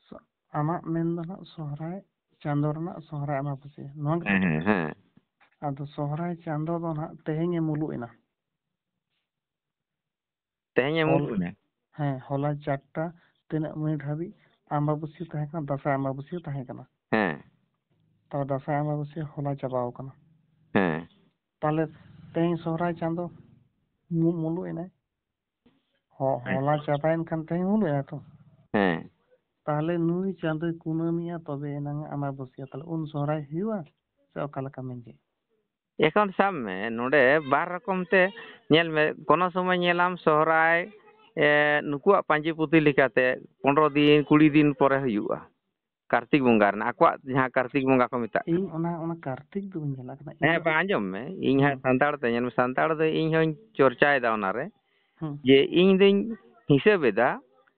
ᱥᱚ-, ᱟᱢᱟᱜ ᱢᱮᱱ ᱫᱚ ᱱᱟᱜ ᱥᱚᱦᱨᱟᱭ ᱪᱟᱸᱫᱳ ᱨᱮᱱᱟᱜ ᱥᱚᱦᱨᱟᱭ ᱟᱢᱵᱟᱵᱟᱹᱥᱭᱟᱹ, ᱱᱚᱣᱟ ᱜᱮ ᱦᱮᱸ, ᱛᱚ? ᱦᱮᱸ, ᱦᱮᱸ᱾ ᱟᱫᱚ ᱥᱚᱦᱨᱟᱭ ᱪᱟᱸᱫᱳ ᱫᱚ ᱱᱟᱜ ᱛᱮᱦᱮᱧ ᱮ ᱢᱩᱞᱩᱜ ᱮᱱᱟ᱾ ᱛᱮᱦᱮᱧ ᱮ ᱦᱚᱞ-, ᱢᱩᱞᱩᱜ ᱮᱱᱟ? ᱦᱮᱸ, ᱦᱚᱞᱟ ᱪᱟᱨᱴᱟ ᱛᱤᱱᱟᱹᱜ ᱢᱤᱱᱤᱴ ᱦᱟᱹᱵᱤᱡ ᱟᱢᱵᱟᱵᱟᱹᱥᱭᱟᱹ ᱛᱟᱦᱮᱸ ᱠᱟᱱᱟ, ᱫᱟᱸᱥᱟᱭ ᱟᱢᱵᱟᱵᱟᱹᱥᱭᱟᱹ ᱛᱟᱦᱮᱸ ᱠᱟᱱᱟ᱾ ᱦᱮᱸ ᱛᱟᱦᱞᱮ ᱫᱟᱸᱥᱟᱭ ᱟᱢᱵᱟᱵᱟᱹᱥᱭᱟᱹ ᱦᱚᱞᱟ ᱪᱟᱵᱟᱣ ᱠᱟᱱᱟ᱾ ᱦᱮᱸ ᱛᱟᱦᱞᱮ ᱛᱮᱦᱮᱧ ᱥᱚᱦᱨᱟᱭ ᱪᱟᱸᱫᱚ ᱢᱩ- ᱢᱩᱞᱩᱜ ᱮᱱᱟᱭ᱾ ᱦᱚ- ᱦᱚᱞᱟ ᱪᱟᱵᱟᱭᱮᱱ ᱠᱷᱟᱱ ᱛᱮᱦᱮᱧ ᱢᱩᱞᱩᱜ ᱮᱱᱟ ᱛᱚ᱾ ᱦᱮᱸ ᱛᱟᱦᱞᱮ ᱱᱩᱭ ᱪᱟᱸᱫᱚᱭ ᱠᱩᱱᱟᱹᱢᱤᱜᱼᱟ, ᱛᱚᱵᱮ ᱮᱱᱟᱝ ᱟᱢᱵᱟᱵᱟᱹᱥᱭᱟᱹ᱾ ᱛᱟᱦᱞᱮ ᱩᱱ ᱥᱚᱦᱨᱟᱭ ᱦᱩᱭᱩᱜᱼᱟ ᱥᱮ ᱚᱠᱟ ᱞᱮᱠᱟ ᱢᱮᱱ ᱠᱮᱫ? ᱮᱠᱷᱚᱱ ᱥᱟᱵ ᱢᱮ, ᱱᱚᱰᱮ ᱵᱟᱨ ᱨᱚᱠᱚᱢ ᱛᱮ ᱧᱮᱞ ᱢᱮ᱾ ᱠᱳᱱᱳ ᱥᱚᱢᱚᱭ ᱧᱮᱞᱟᱢ ᱥᱚᱦᱨᱟᱭ, ᱮ, ᱱᱩᱠᱩᱣᱟᱜ ᱯᱟᱸᱡᱤ ᱯᱩᱛᱷᱤ ᱞᱮᱠᱟᱛᱮ ᱯᱚᱱᱨᱚ ᱫᱤᱱ, ᱠᱩᱲᱤ ᱫᱤᱱ ᱯᱚᱨᱮ ᱦᱩᱭᱩᱜᱼᱟ, ᱠᱟᱨᱛᱤᱠ ᱵᱚᱸᱜᱟ ᱨᱮᱱᱟᱜ, ᱟᱠᱚᱣᱟᱜ ᱡᱟᱦᱟᱸ ᱠᱟᱨᱛᱤᱠ ᱵᱚᱸᱜᱟ ᱠᱚ ᱢᱮᱛᱟᱜ ᱠᱟᱱᱟ᱾ ᱤᱧ ᱚᱱᱟ ᱚᱱᱟ ᱠᱟᱨᱛᱤᱠ ᱫᱚ ᱵᱟᱹᱧ ᱧᱮᱞ ᱟᱠᱟᱫᱟ᱾ ᱤᱧ ᱦᱮᱸ, ᱫᱚ ᱵᱟᱝ, ᱟᱸᱡᱚᱢ ᱢᱮ, ᱤᱧ ᱦᱟᱸᱜ ᱦᱩᱸ᱾ ᱥᱟᱱᱛᱟᱲ ᱛᱮ, ᱧᱮᱞ ᱢᱮ, ᱥᱟᱱᱛᱟᱲ ᱫᱚ ᱤᱧ ᱦᱚᱸᱧ ᱪᱚᱨᱪᱟᱭᱮᱫᱟ ᱚᱱᱟᱨᱮ, ᱦᱩᱸ᱾ ᱡᱮ ᱤᱧ ᱫᱚᱧ ᱦᱤᱥᱟᱹᱵ ᱮᱫᱟ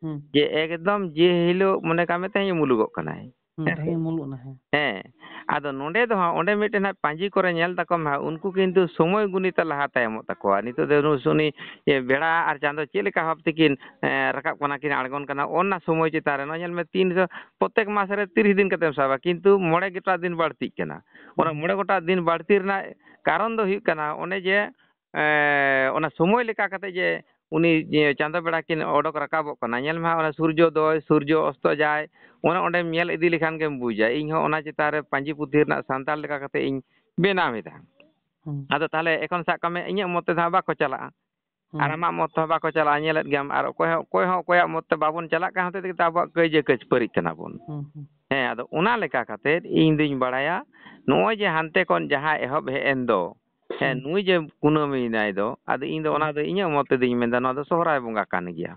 ᱦᱩᱸ᱾ ᱡᱮ ᱮᱠᱫᱚᱢ ᱡᱮ ᱦᱤᱞᱳᱜ ᱢᱚᱱᱮ ᱠᱟᱜ ᱢᱮ ᱛᱮᱦᱮᱧ ᱢᱩᱞᱩᱜᱚᱜ ᱠᱟᱱᱟᱭ᱾ ᱦᱩᱸ, ᱛᱮᱦᱮᱧ ᱢᱩᱞᱩᱜ ᱮᱱᱟ, ᱦᱮᱸ᱾ ᱦᱮᱸ, ᱟᱫᱚ ᱱᱚᱰᱮ ᱫᱚ ᱦᱟᱸᱜ, ᱚᱸᱰᱮ ᱢᱤᱫᱴᱮᱱ ᱦᱟᱸᱜ ᱯᱟᱸᱡᱤ ᱠᱚᱨᱮ ᱧᱮᱞ ᱛᱟᱠᱚ ᱢᱮ ᱦᱟᱸᱜ, ᱩᱱᱠᱩ ᱠᱤᱱᱛᱩ ᱥᱚᱢᱚᱭ ᱜᱩᱱᱤᱛᱟ ᱞᱟᱦᱟ ᱛᱟᱭᱚᱢᱚᱜ ᱛᱟᱠᱚᱣᱟ᱾ ᱱᱤᱛᱚᱜ ᱫᱚ ᱱᱩ-, ᱩᱱᱤ, ᱮ, ᱵᱮᱲᱟ ᱟᱨ ᱪᱟᱸᱫᱚ ᱪᱮᱫ ᱞᱮᱠᱟ ᱵᱷᱟᱵᱽ ᱛᱮᱠᱤᱱ, ᱮ, ᱨᱟᱠᱟᱵ ᱠᱟᱱᱟ, ᱠᱤᱱ ᱟᱬᱜᱚᱱ ᱠᱟᱱᱟ, ᱚᱱᱟ ᱥᱚᱢᱚᱭ ᱪᱮᱛᱟᱱ ᱨᱮ ᱱᱚᱣᱟ ᱧᱮᱞ ᱢᱮ, ᱛᱤᱱ ᱨᱮ, ᱯᱨᱚᱛᱮᱠ ᱢᱟᱥ ᱨᱮ ᱛᱤᱨᱤᱥ ᱫᱤᱱ ᱠᱟᱛᱮᱢ ᱥᱟᱵᱟ, ᱠᱤᱱᱛᱩ ᱢᱚᱬᱮ ᱜᱚᱴᱟ ᱫᱤᱱ ᱵᱟᱹᱲᱛᱤᱜ ᱠᱟᱱᱟ᱾ ᱚᱱᱟ ᱢᱚᱬᱮ ᱜᱚᱴᱟ ᱫᱤᱱ ᱵᱟᱹᱲᱛᱤ ᱨᱮᱱᱟᱜ ᱠᱟᱨᱚᱱ ᱫᱚ ᱦᱩᱭᱩᱜ ᱠᱟᱱᱟ ᱚᱱᱮ ᱡᱮ, ᱮ, ᱚᱱᱟ ᱥᱚᱢᱚᱭ ᱞᱮᱠᱟ ᱠᱟᱛᱮ ᱡᱮ ᱩᱱᱤ ᱡᱮ ᱪᱟᱸᱫᱚ ᱵᱮᱲᱟ ᱠᱤᱱ ᱚᱰᱚᱠ ᱨᱟᱠᱟᱵᱚᱜ ᱠᱟᱱᱟ, ᱧᱮᱞ ᱢᱮ ᱦᱟᱸᱜ, ᱚᱱᱟ ᱥᱩᱨᱡᱚ ᱫᱚᱭ, ᱥᱩᱨᱡᱚ ᱚᱥᱛᱚ ᱡᱟᱭ, ᱚᱱᱮ ᱚᱸᱰᱮᱢ ᱧᱮᱞ ᱤᱫᱤ ᱞᱮᱠᱷᱟᱱ ᱜᱮᱢ ᱵᱩᱡᱟ᱾ ᱤᱧ ᱦᱚᱸ ᱚᱱᱟ ᱪᱮᱛᱟᱱ ᱨᱮ ᱯᱟᱸᱡᱤ ᱯᱩᱛᱷᱤ ᱨᱮᱱᱟᱜ ᱥᱟᱱᱛᱟᱲ ᱞᱮᱠᱟ ᱠᱟᱛᱮ ᱤᱧ ᱵᱮᱱᱟᱣ ᱮᱫᱟ᱾ ᱦᱩᱸ᱾ ᱟᱫᱚ ᱛᱟᱦᱚᱞᱮ ᱮᱠᱷᱚᱱ ᱥᱟᱵ ᱠᱟᱜ ᱢᱮ, ᱤᱧᱟᱹᱜ ᱢᱚᱛ ᱛᱮᱫᱚ ᱦᱟᱸᱜ ᱵᱟᱠᱚ ᱪᱟᱞᱟᱜᱼᱟ, ᱦᱩᱸ᱾ ᱟᱨ ᱟᱢᱟᱜ ᱢᱚᱛ ᱛᱮᱦᱚᱸ ᱵᱟᱠᱚ ᱪᱟᱞᱟᱜᱼᱟ, ᱧᱮᱞᱮᱫ ᱜᱮᱭᱟᱢ᱾ ᱟᱨ ᱚᱠᱚᱭ ᱦᱚᱸ, ᱚᱠᱚᱭ ᱦᱚᱸ ᱚᱠᱚᱭᱟᱜ ᱢᱚᱛ ᱛᱮ ᱵᱟᱵᱚᱱ ᱪᱟᱞᱟᱜ ᱠᱟᱱ ᱦᱚᱛᱮᱡ ᱛᱮᱜᱮ ᱛᱚ ᱟᱵᱚᱣᱟᱜ ᱠᱟᱹᱭᱡᱟᱹ ᱠᱟᱹᱪᱯᱟᱹᱨᱤᱜ ᱠᱟᱱᱟ ᱵᱚᱱ᱾ ᱦᱩᱸ, ᱦᱩᱸ᱾ ᱦᱮᱸ, ᱟᱫᱚ ᱚᱱᱟ ᱞᱮᱠᱟ ᱠᱟᱛᱮ ᱤᱧ ᱫᱩᱧ ᱵᱟᱲᱟᱭᱟ, ᱱᱚᱜᱼᱚᱭ ᱡᱮ ᱦᱟᱱᱛᱮ ᱠᱷᱚᱱ ᱡᱟᱦᱟᱸ ᱮᱦᱚᱵ ᱦᱮᱡ ᱮᱱ ᱫᱚ, ᱦᱮᱸ, ᱦᱩᱸ᱾ ᱱᱩᱭ ᱡᱮ ᱠᱩᱱᱟᱹᱢᱤ ᱮᱱᱟᱭ ᱫᱚ, ᱟᱫᱚ ᱤᱧ ᱫᱚ ᱚᱱᱟ ᱫᱚ ᱤᱧᱟᱹᱜ ᱢᱚᱛ ᱛᱮᱫᱚᱧ ᱢᱮᱱᱫᱟ, ᱱᱚᱣᱟ ᱫᱚ ᱥᱚᱦᱨᱟᱭ ᱵᱚᱸᱜᱟ ᱠᱟᱱ ᱜᱮᱭᱟ᱾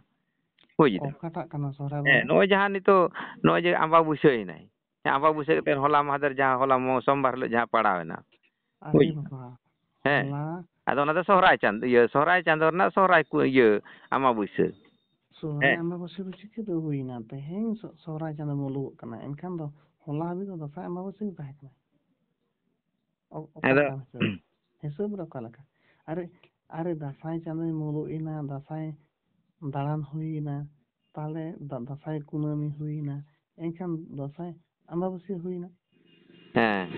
ᱵᱩᱡᱽ ᱫᱟᱢ? ᱚᱠᱟᱴᱟᱜ ᱠᱟᱱᱟ ᱥᱚᱦᱨᱟᱭ ᱦᱮᱸ, ᱵᱚᱸᱜᱟ? ᱱᱚᱜᱼᱚᱭ ᱡᱟᱦᱟᱸ ᱱᱤᱛᱚᱜ, ᱱᱚᱜᱼᱚᱭ ᱡᱮ ᱟᱢᱵᱟᱵᱩᱥᱟᱹᱭ ᱮᱱᱟᱭ, ᱦᱮᱸ, ᱟᱢᱵᱟᱵᱩᱥᱟᱹ ᱠᱟᱛᱮ ᱦᱚᱞᱟ ᱢᱟᱦᱫᱮᱨ ᱡᱟᱦᱟᱸ, ᱦᱚᱞᱟ ᱢᱚ-, ᱥᱳᱢᱵᱟᱨ ᱦᱤᱞᱳᱜ ᱡᱟᱦᱟᱸ ᱯᱟᱲᱟᱣ ᱮᱱᱟ᱾ ᱟᱨᱮ ᱦᱳᱭ᱾ ᱵᱟᱵᱟ, ᱦᱮᱸ᱾ ᱦᱚᱞᱟ ᱟᱫᱚ ᱚᱱᱟ ᱫᱚ ᱥᱚᱦᱨᱟᱭ ᱪᱟᱸᱫ-, ᱤᱭᱟᱹ, ᱥᱚᱦᱨᱟᱭ ᱪᱟᱸᱫᱚ ᱨᱮᱱᱟᱜ ᱥᱚᱦᱨᱟᱭ ᱠᱚ, ᱤᱭᱟᱹ, ᱟᱢᱵᱟᱵᱩᱥᱟᱹ᱾ ᱥᱚᱦᱨᱟᱭ ᱦᱮᱸ᱾ ᱟᱢᱵᱟᱵᱟᱹᱥᱭᱟᱹ ᱫᱚ ᱪᱤᱠᱟᱹ ᱫᱚ ᱦᱩᱭᱱᱟ? ᱛᱮᱦᱮᱧ ᱥᱚ-, ᱥᱚᱦᱨᱟᱭ ᱪᱟᱸᱫᱚ ᱢᱩᱞᱩᱜᱚᱜ ᱠᱟᱱᱟ, ᱮᱱᱠᱷᱟᱱ ᱫᱚ ᱦᱚᱞᱟ ᱦᱟᱹᱵᱤᱡ ᱫᱚ ᱫᱟᱸᱥᱟᱭ ᱟᱢᱵᱟᱵᱟᱹᱥᱭᱟᱹ ᱜᱮ ᱛᱟᱦᱮᱸ ᱠᱟᱱᱟ᱾ ᱚ-, ᱚᱠᱟ ᱟᱫᱚ ᱞᱮᱠᱟ ᱦᱤᱥᱟᱹᱵ? ᱦᱤᱥᱟᱹᱵ ᱨᱮ ᱚᱠᱟ ᱞᱮᱠᱟ? ᱟᱨᱮ, ᱟᱨᱮ ᱫᱟᱸᱥᱟᱭ ᱪᱟᱸᱫᱚᱭ ᱢᱩᱞᱩᱜ ᱮᱱᱟ, ᱫᱟᱸᱥᱟᱭ ᱫᱟᱬᱟᱱ ᱦᱩᱭᱮᱱᱟ, ᱛᱟᱦᱞᱮ ᱫᱟ-, ᱫᱟᱸᱥᱟᱭ ᱠᱩᱱᱟᱹᱢᱤ ᱦᱩᱭᱮᱱᱟ, ᱮᱱᱠᱷᱟᱱ ᱫᱟᱸᱥᱟᱭ ᱟᱢᱵᱟᱵᱟᱹᱥᱭᱟᱹ ᱦᱩᱭᱮᱱᱟ᱾ ᱦᱮᱸ᱾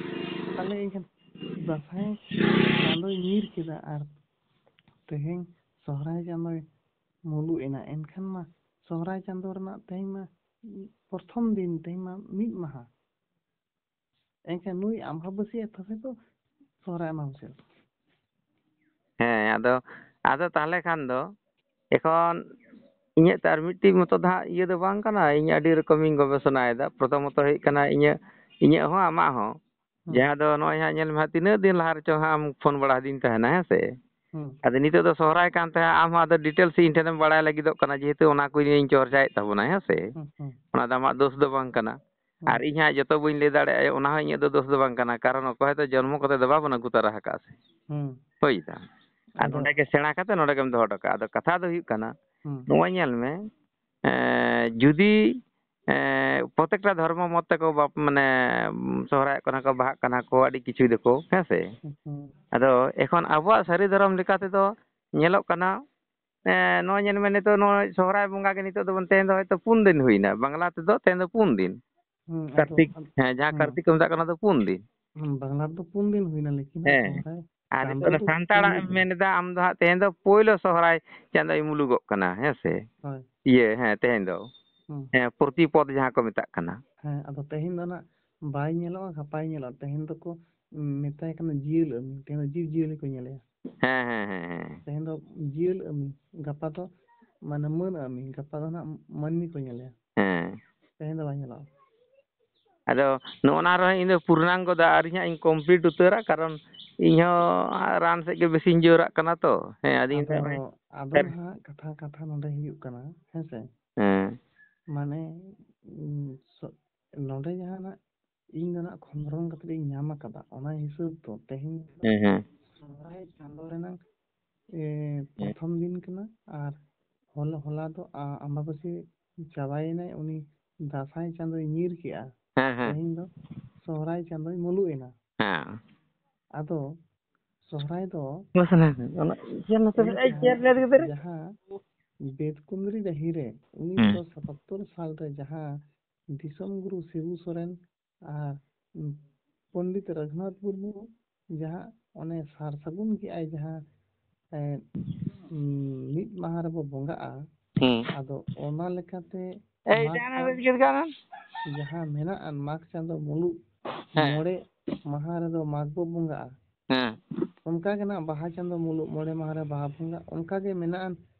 ᱛᱟᱦᱞᱮ ᱮᱱᱠᱷᱟᱱ ᱫᱟᱸᱥᱟᱭ ᱪᱟᱸᱫᱚᱭ ᱧᱤᱨ ᱠᱮᱫᱟ ᱟᱨ ᱛᱮᱦᱮᱧ ᱥᱚᱦᱨᱟᱭ ᱪᱟᱸᱫᱚᱭ ᱢᱩᱞᱩᱜ ᱮᱱᱟ, ᱮᱱᱠᱷᱟᱱ ᱢᱟ ᱥᱚᱦᱨᱟᱭ ᱪᱟᱸᱫᱚ ᱨᱮᱱᱟᱜ ᱛᱮᱦᱮᱧ ᱢᱟ ᱯᱨᱚᱛᱷᱚᱢ ᱫᱤᱱ, ᱛᱮᱦᱮᱧ ᱢᱟ ᱢᱤᱫ ᱢᱟᱦᱟ᱾ ᱮᱱᱠᱷᱟᱱ ᱱᱩᱭ ᱟᱢᱵᱟᱵᱟᱹᱥᱭᱟᱹ ᱛᱚᱵᱮ ᱛᱚ ᱥᱚᱦᱨᱟᱭ ᱟᱢᱵᱟᱵᱟᱹᱥᱭᱟᱹ᱾ ᱦᱮᱸ, ᱟᱫᱚ, ᱟᱫᱚ ᱛᱟᱦᱚᱞᱮ ᱠᱷᱟᱱ ᱫᱚ ᱮᱠᱷᱚᱱ ᱤᱧᱟᱹᱜ ᱛᱚ ᱟᱨ ᱢᱤᱫᱴᱤᱡ ᱢᱚᱛᱚ ᱫᱚ ᱦᱟᱸᱜ ᱤᱭᱟᱹ ᱫᱚ ᱵᱟᱝ ᱠᱟᱱᱟ, ᱤᱧ ᱟᱹᱰᱤ ᱨᱚᱠᱚᱢᱤᱧ ᱜᱚᱵᱮᱥᱚᱱᱟᱭᱮᱫᱟ᱾ ᱯᱨᱚᱛᱷᱚᱢᱚᱛᱚ ᱦᱩᱭᱩᱜ ᱠᱟᱱᱟ ᱤᱧᱟᱹᱜ, ᱤᱧᱟᱹᱜ ᱦᱚᱸ ᱟᱢᱟᱜ ᱦᱚᱸ, ᱦᱩᱸ᱾ ᱡᱟᱦᱟᱸ ᱫᱚ ᱱᱚᱜᱼᱚᱭ ᱦᱟᱸᱜ ᱧᱮᱞ ᱢᱮ ᱦᱟᱸᱜ, ᱛᱤᱱᱟᱹᱜ ᱫᱤᱱ ᱞᱟᱦᱟ ᱨᱮᱪᱚ ᱦᱟᱸᱜ ᱟᱢ ᱯᱷᱳᱱ ᱵᱟᱲᱟ ᱟᱹᱫᱤᱧ ᱛᱟᱦᱮᱱᱟ, ᱦᱮᱸ ᱥᱮ? ᱦᱩᱸ᱾ ᱟᱫᱚ ᱱᱤᱛᱚᱜ ᱫᱚ ᱥᱚᱦᱨᱟᱭ ᱠᱟᱱ ᱛᱟᱦᱮᱸᱫ, ᱟᱢ ᱦᱚᱸ ᱟᱫᱚ ᱰᱤᱴᱮᱞᱥ ᱤᱧ ᱴᱷᱮᱱᱮᱢ ᱵᱟᱲᱟᱭ ᱞᱟᱹᱜᱤᱫᱚᱜ ᱠᱟᱱᱟ, ᱡᱮᱦᱮᱛᱩ ᱚᱱᱟ ᱠᱚ ᱤᱧ ᱪᱚᱨᱪᱟᱭᱮᱫ ᱛᱟᱵᱚᱱᱟ, ᱦᱮᱸ ᱥᱮ? ᱦᱩᱸ, ᱦᱩᱸ᱾ ᱚᱱᱟ ᱫᱚ ᱟᱢᱟᱜ ᱫᱳᱥ ᱫᱚ ᱵᱟᱝ ᱠᱟᱱᱟ᱾ ᱦᱩᱸ᱾ ᱟᱨ ᱤᱧ ᱦᱟᱸᱜ ᱡᱚᱛᱚ ᱵᱟᱹᱧ ᱞᱟᱹᱭ ᱫᱟᱲᱮᱭᱟᱜᱼᱟ, ᱚᱱᱟ ᱦᱚᱸ ᱤᱧᱟᱹᱜ ᱫᱚ ᱫᱳᱥ ᱫᱚ ᱵᱟᱝ ᱠᱟᱱᱟ, ᱠᱟᱨᱚᱱ ᱚᱠᱚᱭ ᱦᱚᱸᱛᱚ ᱡᱚᱱᱢᱚ ᱠᱟᱛᱮ ᱫᱚ ᱵᱟᱵᱚᱱ ᱟᱹᱜᱩ ᱛᱟᱨᱟ ᱟᱠᱟᱫᱼᱟ ᱥᱮ᱾ ᱦᱩᱸ᱾ ᱦᱳᱭ ᱫᱟ᱾ ᱟᱨ ᱟᱫᱚ ᱱᱚᱸᱰᱮ ᱜᱮ ᱥᱮᱬᱟ ᱠᱟᱛᱮ ᱱᱚᱸᱰᱮ ᱜᱮᱢ ᱫᱚᱦᱚ ᱦᱚᱴᱚ ᱠᱟᱜᱼᱟ᱾ ᱟᱫᱚ ᱠᱟᱛᱷᱟ ᱫᱚ ᱦᱩᱭᱩᱜ ᱠᱟᱱᱟ, ᱦᱩᱸ᱾ ᱱᱚᱜᱼᱚᱭ ᱧᱮᱞ ᱢᱮ, ᱮᱸ, ᱡᱩᱫᱤ, ᱮᱸ, ᱯᱨᱚᱛᱮᱠᱴᱟ ᱫᱷᱚᱨᱢᱚ ᱢᱚᱛ ᱛᱮᱠᱚ ᱵᱟᱯ-, ᱢᱟᱱᱮ, ᱩᱢ, ᱥᱚᱦᱨᱟᱭᱚᱜ ᱠᱟᱱᱟ ᱠᱚ, ᱵᱟᱦᱟᱜ ᱠᱟᱱᱟ ᱠᱚ, ᱟᱹᱰᱤ ᱠᱤᱪᱷᱩᱭ ᱫᱟᱠᱚ, ᱦᱮᱸ ᱥᱮ? ᱦᱩᱸ᱾ ᱟᱫᱚ ᱮᱠᱷᱚᱱ ᱟᱵᱚᱣᱟᱜ ᱥᱟᱹᱨᱤ ᱫᱷᱚᱨᱚᱢ ᱞᱮᱠᱟ ᱛᱮᱫᱚ ᱧᱮᱞᱚᱜ ᱠᱟᱱᱟ, ᱮᱸ, ᱱᱚᱜᱼᱚᱭ ᱧᱮᱞ ᱢᱮ, ᱱᱤᱛᱚᱜ ᱱᱚᱜᱼᱚᱭ ᱥᱚᱦᱨᱟᱭ ᱵᱚᱸᱜᱟ ᱜᱮ ᱱᱤᱛᱚᱜ ᱫᱚᱵᱚᱱ, ᱛᱮᱦᱮᱧ ᱫᱚ ᱦᱚᱭᱛᱳ ᱯᱩᱱ ᱫᱤᱱ ᱦᱩᱭᱱᱟ, ᱵᱟᱝᱞᱟ ᱛᱮᱫᱚ ᱛᱮᱦᱮᱧ ᱫᱚ ᱯᱩᱱ ᱫᱤᱱ᱾ ᱦᱩᱸ, ᱟᱫᱚ, ᱠᱟᱨᱛᱤᱠ, ᱟᱫ-, ᱦᱮᱸ, ᱡᱟᱦᱟᱸ ᱦᱩᱸ᱾ ᱠᱟᱨᱛᱤᱠ ᱠᱚ ᱢᱮᱛᱟᱜ ᱠᱟᱱᱟ, ᱚᱱᱟ ᱫᱚ ᱯᱩᱱ ᱫᱤᱱ᱾ ᱦᱩᱸ, ᱵᱟᱝᱞᱟ ᱨᱮᱫᱚ ᱯᱩᱱ ᱫᱤᱱ ᱦᱩᱭᱱᱟ, ᱞᱮᱠᱤᱱ ᱦᱮᱸ᱾ ᱥᱚᱦᱨᱟᱭ ᱟᱨ ᱪᱟᱸᱫᱚ ᱱᱤᱛᱚᱜ ᱫᱚ ᱨᱮᱫᱚ ᱥᱟᱱᱛᱟᱲᱟᱜ ᱯᱩᱱ ᱮᱢ ᱫᱤᱱ᱾ ᱢᱮᱱ ᱮᱫᱟ, ᱟᱢ ᱫᱚ ᱦᱟᱸᱜ ᱛᱮᱦᱮᱧ ᱫᱚ ᱯᱳᱭᱞᱳ ᱥᱚᱦᱨᱟᱭ ᱪᱟᱸᱫᱚᱭ ᱢᱩᱞᱩᱜᱚᱜ ᱠᱟᱱᱟ, ᱦᱮᱸ ᱥᱮ? ᱦᱳᱭ᱾ ᱤᱭᱟᱹ, ᱦᱮᱸ, ᱛᱮᱦᱮᱧ ᱫᱚ᱾ ᱦᱩᱸ᱾ ᱦᱮᱸ, ᱯᱨᱚᱛᱤᱯᱚᱫ ᱡᱟᱦᱟᱸ ᱠᱚ ᱢᱮᱛᱟᱜ ᱠᱟᱱᱟ᱾ ᱦᱮᱸ, ᱟᱫᱚ ᱛᱮᱦᱮᱧ ᱫᱚ ᱱᱟᱜ ᱵᱟᱭ ᱧᱮᱞᱚᱜᱼᱟ, ᱜᱟᱯᱟᱭ ᱧᱮᱞᱚᱜᱼᱟ᱾ ᱛᱮᱦᱮᱧ ᱫᱚᱠᱚ ᱢᱮᱛᱟᱭ ᱠᱟᱱᱟ ᱡᱤᱭᱟᱹᱞ ᱟᱹᱢᱤ, ᱛᱮᱦᱮᱧ ᱫᱚ ᱡᱤᱵᱽ ᱡᱤᱭᱟᱹᱞᱤ ᱠᱚ ᱧᱮᱞᱮᱭᱟ᱾ ᱦᱮᱸ, ᱦᱮᱸ, ᱦᱮᱸ, ᱦᱮᱸ᱾ ᱛᱮᱦᱮᱧ ᱫᱚ ᱡᱤᱭᱟᱹᱞ ᱟᱹᱢᱤ, ᱜᱟᱯᱟ ᱫᱚ ᱢᱟᱱᱮ ᱢᱟᱹᱱ ᱟᱹᱢᱤ, ᱜᱟᱯᱟ ᱫᱚ ᱱᱟᱜ ᱢᱟᱹᱱᱢᱤ ᱠᱚ ᱧᱮᱞᱮᱭᱟ᱾ ᱦᱮᱸ᱾ ᱛᱮᱦᱮᱧ ᱫᱚ ᱵᱟᱭ ᱧᱮᱞᱚᱜᱼᱟ᱾ ᱟᱫᱚ ᱱᱚᱜᱼᱚ ᱱᱟ ᱨᱮᱦᱚᱸ ᱤᱧ ᱫᱚ ᱯᱩᱨᱱᱟᱝᱜᱚ ᱫᱚ ᱟᱹᱣᱨᱤ ᱦᱟᱸᱜ ᱤᱧ complete ᱩᱛᱟᱹᱨᱟ, ᱠᱟᱨᱚᱱ ᱤᱧ ᱦᱚᱸ ᱨᱟᱱ ᱥᱮᱫ ᱜᱮ ᱵᱮᱥᱤᱧ ᱡᱳᱨᱟᱜ ᱠᱟᱱᱟ ᱛᱚ᱾ ᱦᱮᱸ, ᱟᱫᱚ ᱤᱧ ᱫᱚ ᱟᱫᱚ, ᱱᱚᱜᱼᱚᱭ ᱟᱫᱚ ᱥᱟᱹᱨᱤ ᱱᱟᱦᱟᱜ ᱠᱟᱛᱷᱟ, ᱠᱟᱛᱷᱟ ᱱᱚᱰᱮ ᱦᱩᱭᱩᱜ ᱠᱟᱱᱟ, ᱦᱮᱸ ᱥᱮ? ᱦᱮᱸ᱾ ᱢᱟᱱᱮ, ᱩᱸ, ᱥᱚ-, ᱱᱚᱰᱮ ᱡᱟᱦᱟᱸ ᱱᱟᱜ ᱤᱧ ᱫᱚ ᱱᱟᱜ ᱠᱷᱚᱸᱫᱽᱨᱚᱝ ᱠᱟᱛᱮ ᱤᱧ ᱧᱟᱢ ᱟᱠᱟᱫᱟ, ᱚᱱᱟ ᱦᱤᱥᱟᱹᱵ ᱫᱚ ᱛᱮᱦᱮᱧ ᱫᱚ ᱦᱮᱸ, ᱦᱮᱸ᱾ ᱥᱚᱦᱨᱟᱭ ᱪᱟᱸᱫᱚ ᱨᱮᱱᱟᱜ, ᱮ, ᱦᱮᱸ᱾ ᱯᱨᱚᱛᱷᱚᱢ ᱫᱤᱱ ᱠᱟᱱᱟ, ᱟᱨ ᱦᱚᱞᱟ, ᱦᱚᱞᱟ ᱫᱚ ᱟ-, ᱟᱢᱵᱟᱵᱟᱹᱥᱭᱟᱹ ᱪᱟᱵᱟᱭᱮᱱᱟᱭ, ᱩᱱᱤ ᱫᱟᱸᱥᱟᱭ ᱪᱟᱸᱫᱚᱭ ᱧᱤᱨ ᱠᱮᱜᱼᱟ᱾ ᱦᱮᱸ, ᱦᱮᱸ᱾ ᱛᱮᱦᱮᱧ ᱫᱚ ᱥᱚᱦᱨᱟᱭ ᱪᱟᱸᱫᱚᱭ ᱢᱩᱞᱩᱜ ᱮᱱᱟ᱾ ᱦᱮᱸ᱾ ᱟᱫᱚ ᱥᱚᱦᱨᱟᱭ ᱫᱚ ᱵᱟᱥ ᱚᱱᱟ ᱜᱮ, ᱚᱱᱟ ᱪᱮᱭᱟᱨ ᱱᱚᱛᱮ ᱨᱮ, ᱮᱭ ᱪᱮᱭᱟᱨ ᱞᱮ ᱜᱤᱫᱽᱨᱟᱹ᱾ ᱡᱟᱦᱟᱸ ᱵᱮᱛᱠᱩᱸᱫᱽᱨᱤ ᱰᱟᱹᱦᱤ ᱨᱮ ᱩᱱᱤᱥᱥᱚ ᱥᱟᱛᱟᱛᱛᱳᱨ ᱥᱟᱞ ᱨᱮ ᱡᱟᱦᱟᱸ ᱫᱤᱥᱚᱢ ᱜᱩᱨᱩ ᱥᱤᱵᱩ ᱥᱚᱨᱮᱱ ᱟᱨ, ᱩᱸ, ᱯᱚᱱᱰᱤᱛ ᱨᱟᱹᱜᱷᱩᱱᱟᱛᱷ ᱢᱩᱨᱢᱩ ᱡᱟᱦᱟᱸ ᱚᱱᱮ ᱥᱟᱨ ᱥᱟᱹᱜᱩᱱ ᱠᱮᱜᱼᱟᱭ, ᱡᱟᱦᱟᱸ, ᱮ, ᱩᱸ, ᱢᱤᱫ ᱢᱟᱦᱟ ᱨᱮᱵᱚ ᱵᱚᱸᱜᱟᱜᱼᱟ, ᱦᱩᱸ᱾ ᱟᱫᱚ ᱚᱱᱟ ᱞᱮᱠᱟᱛᱮ ᱮᱭ, ᱢᱟᱜᱽ ᱡᱟᱦᱟᱱᱟᱜ ᱪᱟᱸᱫ-, ᱵᱮᱥ ᱜᱮ ᱜᱟᱱ᱾ ᱡᱟᱦᱟᱸ ᱢᱮᱱᱟᱜᱼᱟ, ᱢᱟᱜᱽ ᱪᱟᱸᱫᱚ ᱢᱩᱞᱩᱜ ᱦᱮᱸ᱾ ᱢᱚᱬᱮ ᱢᱟᱦᱟ ᱨᱮᱫᱚ ᱢᱟᱜᱽ ᱵᱚ ᱵᱚᱸᱜᱟᱜᱼᱟ᱾ ᱦᱮᱸ᱾ ᱚᱱᱠᱟ ᱜᱮ ᱱᱟᱜ ᱵᱟᱦᱟ ᱪᱟᱸᱫᱚ ᱢᱩᱞᱩᱜ ᱢᱚᱬᱮ ᱢᱟᱦᱟ ᱨᱮ ᱵᱟᱦᱟ ᱵᱚᱸᱜᱟ, ᱚᱱᱠᱟ ᱜᱮ ᱢᱮᱱᱟᱜᱼᱟ,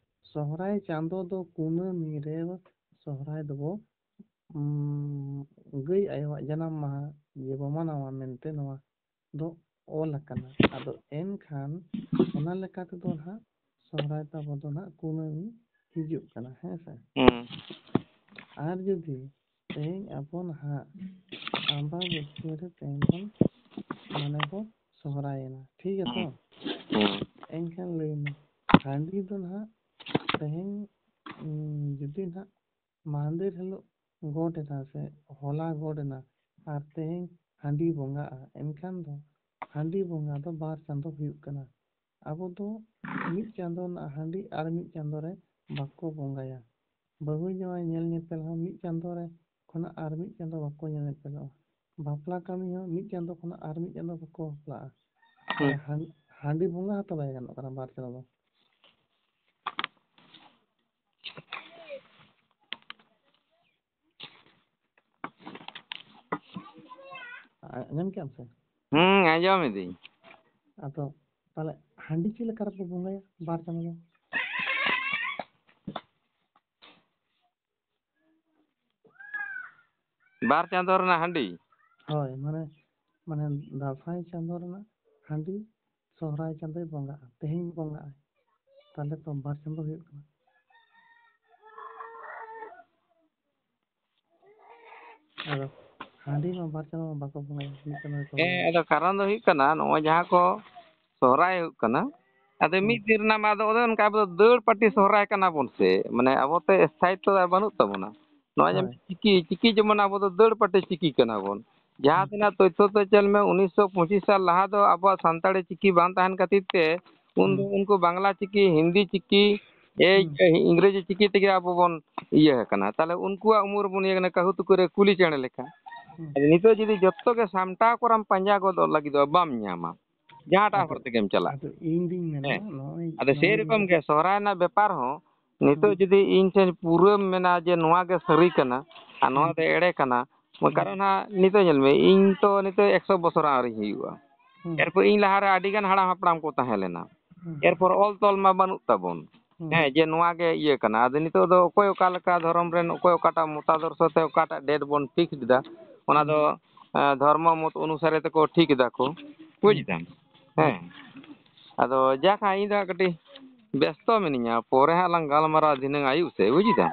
ᱥᱚᱦᱨᱟᱭ ᱪᱟᱸᱫᱚ ᱫᱚ ᱠᱩᱱᱟᱹᱢᱤ ᱨᱮ ᱥᱚᱦᱨᱟᱭ ᱫᱚᱵᱚ, ᱩᱸ, ᱜᱟᱹᱭ ᱟᱭᱳᱣᱟᱜ ᱡᱟᱱᱟᱢ ᱢᱟᱦᱟ ᱡᱮᱵᱚ ᱢᱟᱱᱟᱣᱟ ᱢᱮᱱᱛᱮ ᱱᱚᱣᱟ ᱫᱚ ᱚᱞ ᱟᱠᱟᱱᱟ᱾ ᱟᱫᱚ ᱮᱱᱠᱷᱟᱱ ᱚᱱᱟ ᱞᱮᱠᱟ ᱛᱮᱫᱚ ᱱᱟᱦᱟᱜ ᱥᱚᱦᱨᱟᱭ ᱛᱟᱵᱚ ᱫᱚ ᱱᱟᱦᱟᱜ ᱠᱩᱱᱟᱹᱢᱤ ᱦᱤᱡᱩᱜ ᱠᱟᱱᱟ, ᱦᱮᱸ ᱥᱮ? ᱦᱩᱸ᱾ ᱟᱨ ᱡᱩᱫᱤ ᱛᱮᱦᱮᱧ ᱟᱵᱚ ᱱᱟᱦᱟᱜ ᱟᱢᱵᱟᱵᱟᱹᱥᱭᱟᱹ ᱨᱮ ᱛᱮᱦᱮᱧ ᱵᱚᱱ, ᱢᱟᱱᱮ ᱵᱚ ᱥᱚᱦᱨᱟᱭᱮᱱᱟ, ᱴᱷᱤᱠ ᱜᱮᱭᱟ ᱛᱚ? ᱦᱩᱸ᱾ ᱦᱩᱸ᱾ ᱮᱱᱠᱷᱟᱱ ᱞᱟᱹᱭ ᱢᱮ, ᱦᱟᱺᱰᱤ ᱫᱚ ᱱᱟᱦᱟᱜ ᱛᱮᱦᱮᱧ, ᱩᱸ, ᱡᱩᱫᱤ ᱱᱟᱦᱟᱜ ᱢᱟᱦᱫᱮᱨ ᱦᱤᱞᱳᱜ ᱜᱚᱴ ᱮᱱᱟ ᱥᱮ ᱦᱚᱞᱟ ᱜᱚᱴ ᱮᱱᱟ ᱟᱨ ᱛᱮᱦᱮᱧ ᱦᱟᱺᱰᱤ ᱵᱚᱸᱜᱟᱜᱼᱟ, ᱮᱱᱠᱷᱟᱱ ᱫᱚ ᱦᱟᱺᱰᱤ ᱵᱚᱸᱜᱟ ᱫᱚ ᱵᱟᱨ ᱪᱟᱸᱫᱚ ᱦᱩᱭᱩᱜ ᱠᱟᱱᱟ᱾ ᱟᱵᱚ ᱫᱚ ᱢᱤᱫ ᱪᱟᱸᱫᱚ ᱨᱮᱱᱟᱜ ᱦᱟᱺᱰᱤ ᱟᱨ ᱢᱤᱫ ᱪᱟᱸᱫᱚ ᱨᱮ ᱵᱟᱠᱚ ᱵᱚᱸᱜᱟᱭᱟ᱾ ᱵᱟᱹᱦᱩ ᱡᱟᱶᱟᱭ ᱧᱮᱞ ᱧᱮᱯᱮᱞ ᱦᱚᱸ ᱢᱤᱫ ᱪᱟᱸᱫᱚ ᱨᱮ ᱠᱷᱚᱱᱟᱜ ᱟᱨ ᱢᱤᱫ ᱪᱟᱸᱫᱚ ᱵᱟᱠᱚ ᱧᱮᱞ ᱧᱮᱯᱮᱞᱚᱜᱼᱟ᱾ ᱵᱟᱯᱞᱟ ᱠᱟᱹᱢᱤ ᱦᱚᱸ ᱢᱤᱫ ᱪᱟᱸᱫᱚ ᱠᱷᱚᱱᱟᱜ ᱟᱨ ᱢᱤᱫ ᱪᱟᱸᱫᱚ ᱵᱟᱠᱚ ᱵᱟᱯᱞᱟᱜᱼᱟ᱾ ᱦᱩᱸ᱾ ᱦᱟᱺ-, ᱦᱟᱺᱰᱤ ᱵᱚᱸᱜᱟ ᱦᱚᱸᱛᱚ ᱵᱟᱭ ᱜᱟᱱᱚᱜ ᱠᱟᱱᱟ ᱵᱟᱨ ᱪᱟᱸᱫᱚ ᱫᱚ᱾ ᱟ-, ᱟᱸᱡᱚᱢ ᱠᱮᱜ ᱟᱢ ᱥᱮ? ᱦᱩᱸ, ᱟᱸᱡᱚᱢ ᱮᱫᱟᱹᱧ᱾ ᱟᱫᱚ ᱛᱟᱦᱞᱮ ᱦᱟᱺᱰᱤ ᱪᱮᱫ ᱞᱮᱠᱟ ᱨᱮᱯᱮ ᱵᱚᱸᱜᱟᱭᱟ ᱵᱟᱨ ᱪᱟᱸᱫᱚ ᱫᱚ? ᱵᱟᱨ ᱪᱟᱸᱫᱚ ᱨᱮᱱᱟᱜ ᱦᱟᱺᱰᱤ? ᱦᱳᱭ, ᱢᱟᱱᱮ, ᱢᱟᱱᱮ ᱫᱟᱸᱥᱟᱭ ᱪᱟᱸᱫᱚ ᱨᱮᱱᱟᱜ ᱦᱟᱺᱰᱤ ᱥᱚᱦᱨᱟᱭ ᱪᱟᱸᱫᱚᱭ ᱵᱚᱸᱜᱟᱜᱼᱟ, ᱛᱮᱦᱮᱧ ᱵᱚᱸᱜᱟᱜᱼᱟᱭ, ᱛᱟᱦᱞᱮ ᱛᱚ ᱵᱟᱨ ᱪᱟᱸᱫᱚ ᱦᱩᱭᱩᱜ ᱠᱟᱱᱟ᱾ ᱟᱫᱚ ᱦᱟᱺᱰᱤ ᱢᱟ ᱵᱟᱨ ᱪᱟᱸᱫᱚ ᱢᱟ ᱵᱟᱠᱚ ᱵᱚᱸᱜᱟᱭᱟ, ᱢᱤᱫ ᱪᱟᱸᱫᱚ ᱜᱮᱠᱚ ᱦᱮᱸ, ᱵᱚᱸᱜᱟᱭᱟ᱾ ᱟᱫᱚ ᱠᱟᱨᱚᱱ ᱫᱚ ᱦᱩᱭᱩᱜ ᱠᱟᱱᱟ, ᱱᱚᱜᱼᱚᱭ ᱡᱟᱦᱟᱸ ᱠᱚ ᱥᱚᱦᱨᱟᱭ ᱦᱩᱭᱩᱜ ᱠᱟᱱᱟ, ᱟᱫᱚ ᱦᱩᱸ᱾ ᱢᱤᱫ ᱫᱤᱱ ᱨᱮᱱᱟᱜ ᱢᱟ ᱟᱫᱚ ᱚᱱᱮ ᱚᱱᱠᱟ ᱟᱵᱚ ᱫᱚ ᱫᱟᱹᱲ ᱯᱟᱹᱴᱤ ᱥᱚᱦᱨᱟᱭ ᱠᱟᱱᱟ ᱵᱚᱱ ᱥᱮ, ᱢᱟᱱᱮ ᱟᱵᱚ ᱛᱮ ᱥᱛᱷᱟᱭᱤᱛᱛᱚ ᱫᱚ ᱵᱟᱹᱱᱩᱜ ᱛᱟᱵᱚᱱᱟ᱾ ᱱᱚᱜᱼᱚᱭ ᱡᱮ ᱦᱳᱭ᱾ ᱪᱤᱠᱤ, ᱪᱤᱠᱤ ᱡᱮᱢᱚᱱ ᱟᱵᱚ ᱫᱚ ᱫᱟᱹᱲ ᱯᱟᱹᱴᱤ ᱪᱤᱠᱤ ᱠᱟᱱᱟ ᱵᱚᱱ᱾ ᱡᱟᱦᱟᱸ ᱦᱩᱸ᱾ ᱛᱤᱱᱟᱹᱜ ᱛᱚᱛᱛᱷᱚ ᱛᱮ ᱧᱮᱞ ᱢᱮ, ᱩᱱᱤᱥᱥᱚ ᱯᱚᱸᱪᱤᱥ ᱥᱟᱞ ᱞᱟᱦᱟ ᱫᱚ ᱟᱵᱚᱣᱟᱜ ᱥᱟᱱᱛᱟᱲᱤ ᱪᱤᱠᱤ ᱵᱟᱝ ᱛᱟᱦᱮᱱ ᱠᱷᱟᱹᱛᱤᱨ ᱛᱮ, ᱩᱱ ᱫᱚ ᱦᱩᱸ᱾ ᱩᱱᱠᱩ ᱵᱟᱝᱞᱟ ᱪᱤᱠᱤ, ᱦᱤᱱᱫᱤ ᱪᱤᱠᱤ, ᱮᱭ ᱦᱩᱸ᱾ ᱤᱝᱨᱮᱡᱤ ᱪᱤᱠᱤ ᱛᱮᱜᱮ ᱟᱵᱚ ᱵᱚᱱ ᱤᱭᱟᱹ ᱟᱠᱟᱱᱟ᱾ ᱛᱟᱦᱞᱮ ᱩᱱᱠᱩᱣᱟᱜ ᱩᱢᱩᱞ ᱨᱮᱵᱚᱱ ᱤᱭᱟᱹ ᱠᱟᱱᱟ, ᱠᱟᱹᱦᱩ ᱛᱩᱠᱟᱹ ᱨᱮ ᱠᱩᱞᱤ ᱪᱮᱬᱮ ᱞᱮᱠᱟ᱾ ᱦᱩᱸ᱾ ᱟᱫᱚ ᱱᱤᱛᱚᱜ ᱡᱩᱫᱤ ᱡᱚᱛᱚ ᱜᱮ ᱥᱟᱢᱴᱟᱣ ᱠᱚᱨᱟᱢ ᱯᱟᱸᱡᱟ ᱜᱚᱫᱚᱜ ᱞᱟᱹᱜᱤᱫᱚᱜᱼᱟ, ᱵᱟᱢ ᱧᱟᱢᱟ᱾ ᱡᱟᱦᱟᱸᱴᱟᱜ ᱟᱫᱚ, ᱦᱚᱨ ᱛᱮᱜᱮᱢ ᱪᱟᱞᱟᱜ᱾ ᱟᱫᱚ ᱤᱧ ᱫᱩᱧ ᱢᱮᱱᱟ, ᱦᱮᱸ᱾ ᱱᱚᱜᱼᱚᱭ, ᱟᱫᱚ ᱱᱚᱜᱼᱚᱭ ᱥᱮᱨᱚᱠᱚᱢ ᱡᱮ ᱜᱮ ᱥᱚᱦᱨᱟᱭ ᱨᱮᱱᱟᱜ ᱵᱮᱯᱟᱨ ᱦᱚᱸ ᱱᱤᱛᱚᱜ ᱦᱩᱸ᱾ ᱡᱩᱫᱤ ᱤᱧ ᱴᱷᱮᱱ ᱯᱩᱨᱟᱹᱢ ᱢᱮᱱᱟ ᱡᱮ ᱱᱚᱣᱟ ᱜᱮ ᱥᱟᱹᱨᱤ ᱠᱟᱱᱟ ᱟᱨ ᱱᱚᱣᱟ ᱦᱩᱸ᱾ ᱫᱚ ᱮᱲᱮ ᱠᱟᱱᱟ, ᱦᱩᱸ᱾ ᱠᱟᱨᱚᱱ ᱦᱟᱸᱜ ᱱᱤᱛᱚᱜ ᱧᱮᱞ ᱢᱮ, ᱤᱧ ᱛᱚ ᱱᱤᱛᱚᱜ ᱮᱠᱥᱚ ᱵᱚᱪᱷᱚᱨ ᱟᱹᱣᱨᱤᱧ ᱦᱩᱭᱩᱜᱼᱟ᱾ ᱦᱩᱸ᱾ ᱮᱨᱯᱚᱨ ᱤᱧ ᱞᱟᱦᱟᱨᱮ ᱟᱹᱰᱤ ᱜᱟᱱ ᱦᱟᱲᱟᱢ ᱦᱟᱯᱲᱟᱢ ᱠᱚ ᱛᱟᱦᱮᱸ ᱞᱮᱱᱟ᱾ ᱦᱩᱸ᱾ ᱮᱨᱯᱚᱨ ᱚᱞ ᱛᱚᱞ ᱢᱟ ᱵᱟᱹᱱᱩᱜ ᱛᱟᱵᱚᱱ᱾ ᱦᱩᱸ᱾ ᱦᱮᱸ, ᱡᱮ ᱱᱚᱣᱟ ᱜᱮ ᱤᱭᱟᱹ ᱠᱟᱱᱟ᱾ ᱟᱫᱚ ᱱᱤᱛᱚᱜ ᱫᱚ ᱚᱠᱚᱭ ᱚᱠᱟ ᱞᱮᱠᱟ ᱫᱷᱚᱨᱚᱢ ᱨᱮᱱ, ᱚᱠᱚᱭ ᱚᱠᱟᱴᱟᱜ ᱢᱚᱛᱟᱫᱚᱨᱥᱚ ᱛᱮ ᱚᱠᱟᱴᱟᱜ date ᱵᱚᱱ fix ᱮᱫᱟ, ᱚᱱᱟ ᱫᱚ, ᱦᱩᱸ᱾ ᱮᱸ, ᱫᱷᱚᱨᱢᱚ ᱢᱚᱛ ᱚᱱᱩᱥᱟᱨᱮ ᱛᱮᱠᱚ ᱴᱷᱤᱠ ᱮᱫᱟ ᱠᱚ᱾ ᱵᱩᱡᱽ ᱦᱩᱸ᱾ ᱫᱟᱢ? ᱦᱩᱸ᱾ ᱦᱮᱸ᱾ ᱟᱫᱚ ᱡᱟᱠ ᱦᱟᱸᱜ, ᱤᱧ ᱫᱚ ᱦᱟᱸᱜ ᱠᱟᱹᱴᱤᱡ ᱵᱮᱥᱛᱚ ᱢᱤᱱᱟᱹᱧᱟ, ᱯᱚᱨᱮ ᱦᱟᱸᱜ ᱞᱟᱝ ᱜᱟᱞᱢᱟᱨᱟᱣᱟ ᱫᱷᱤᱱᱟᱹᱝ ᱟᱹᱭᱩᱵ ᱥᱮᱫ, ᱵᱩᱡᱽ ᱫᱟᱢ?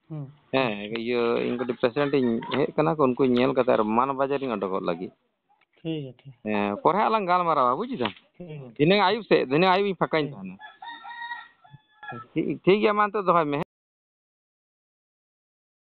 ᱦᱩᱸ᱾ ᱦᱮᱸ, ᱤᱭᱟᱹ, ᱤᱧ ᱠᱟᱹᱴᱤᱡ patient ᱤᱧ ᱦᱮᱡ ᱠᱟᱱᱟ ᱠᱚ, ᱩᱱᱠᱩᱧ ᱧᱮᱞ ᱠᱟᱛᱮ ᱟᱨ ᱢᱟᱱ ᱵᱟᱡᱟᱨ ᱤᱧ ᱚᱰᱚᱠᱚᱜ ᱞᱟᱹᱜᱤᱫ᱾ ᱴᱷᱤᱠ ᱜᱮᱭᱟ, ᱴᱷᱤᱠ᱾ ᱦᱮᱸ, ᱯᱚᱨᱮ ᱦᱟᱸᱜ ᱞᱟᱝ ᱜᱟᱞᱢᱟᱨᱟᱣᱟ, ᱵᱩᱡᱽ ᱫᱟᱢ? ᱴᱷᱤᱠ ᱜᱮᱭᱟ, ᱴᱷᱤᱠ᱾ ᱫᱷᱤᱱᱟᱹᱝ ᱟᱹᱭᱩᱵ ᱥᱮᱫ, ᱫᱷᱤᱱᱟᱹᱝ ᱟᱹᱭᱩᱵ ᱤᱧ ᱯᱷᱟᱸᱠᱟᱧ ᱴᱷᱤᱠ᱾ ᱛᱟᱦᱮᱱᱟ᱾ ᱴᱷᱤᱠ, ᱴᱷᱤᱠ ᱜᱮᱭᱟ, ᱢᱟ ᱱᱤᱛᱚᱜ ᱫᱚᱦᱚᱭ ᱢᱮ, ᱦᱮᱸ?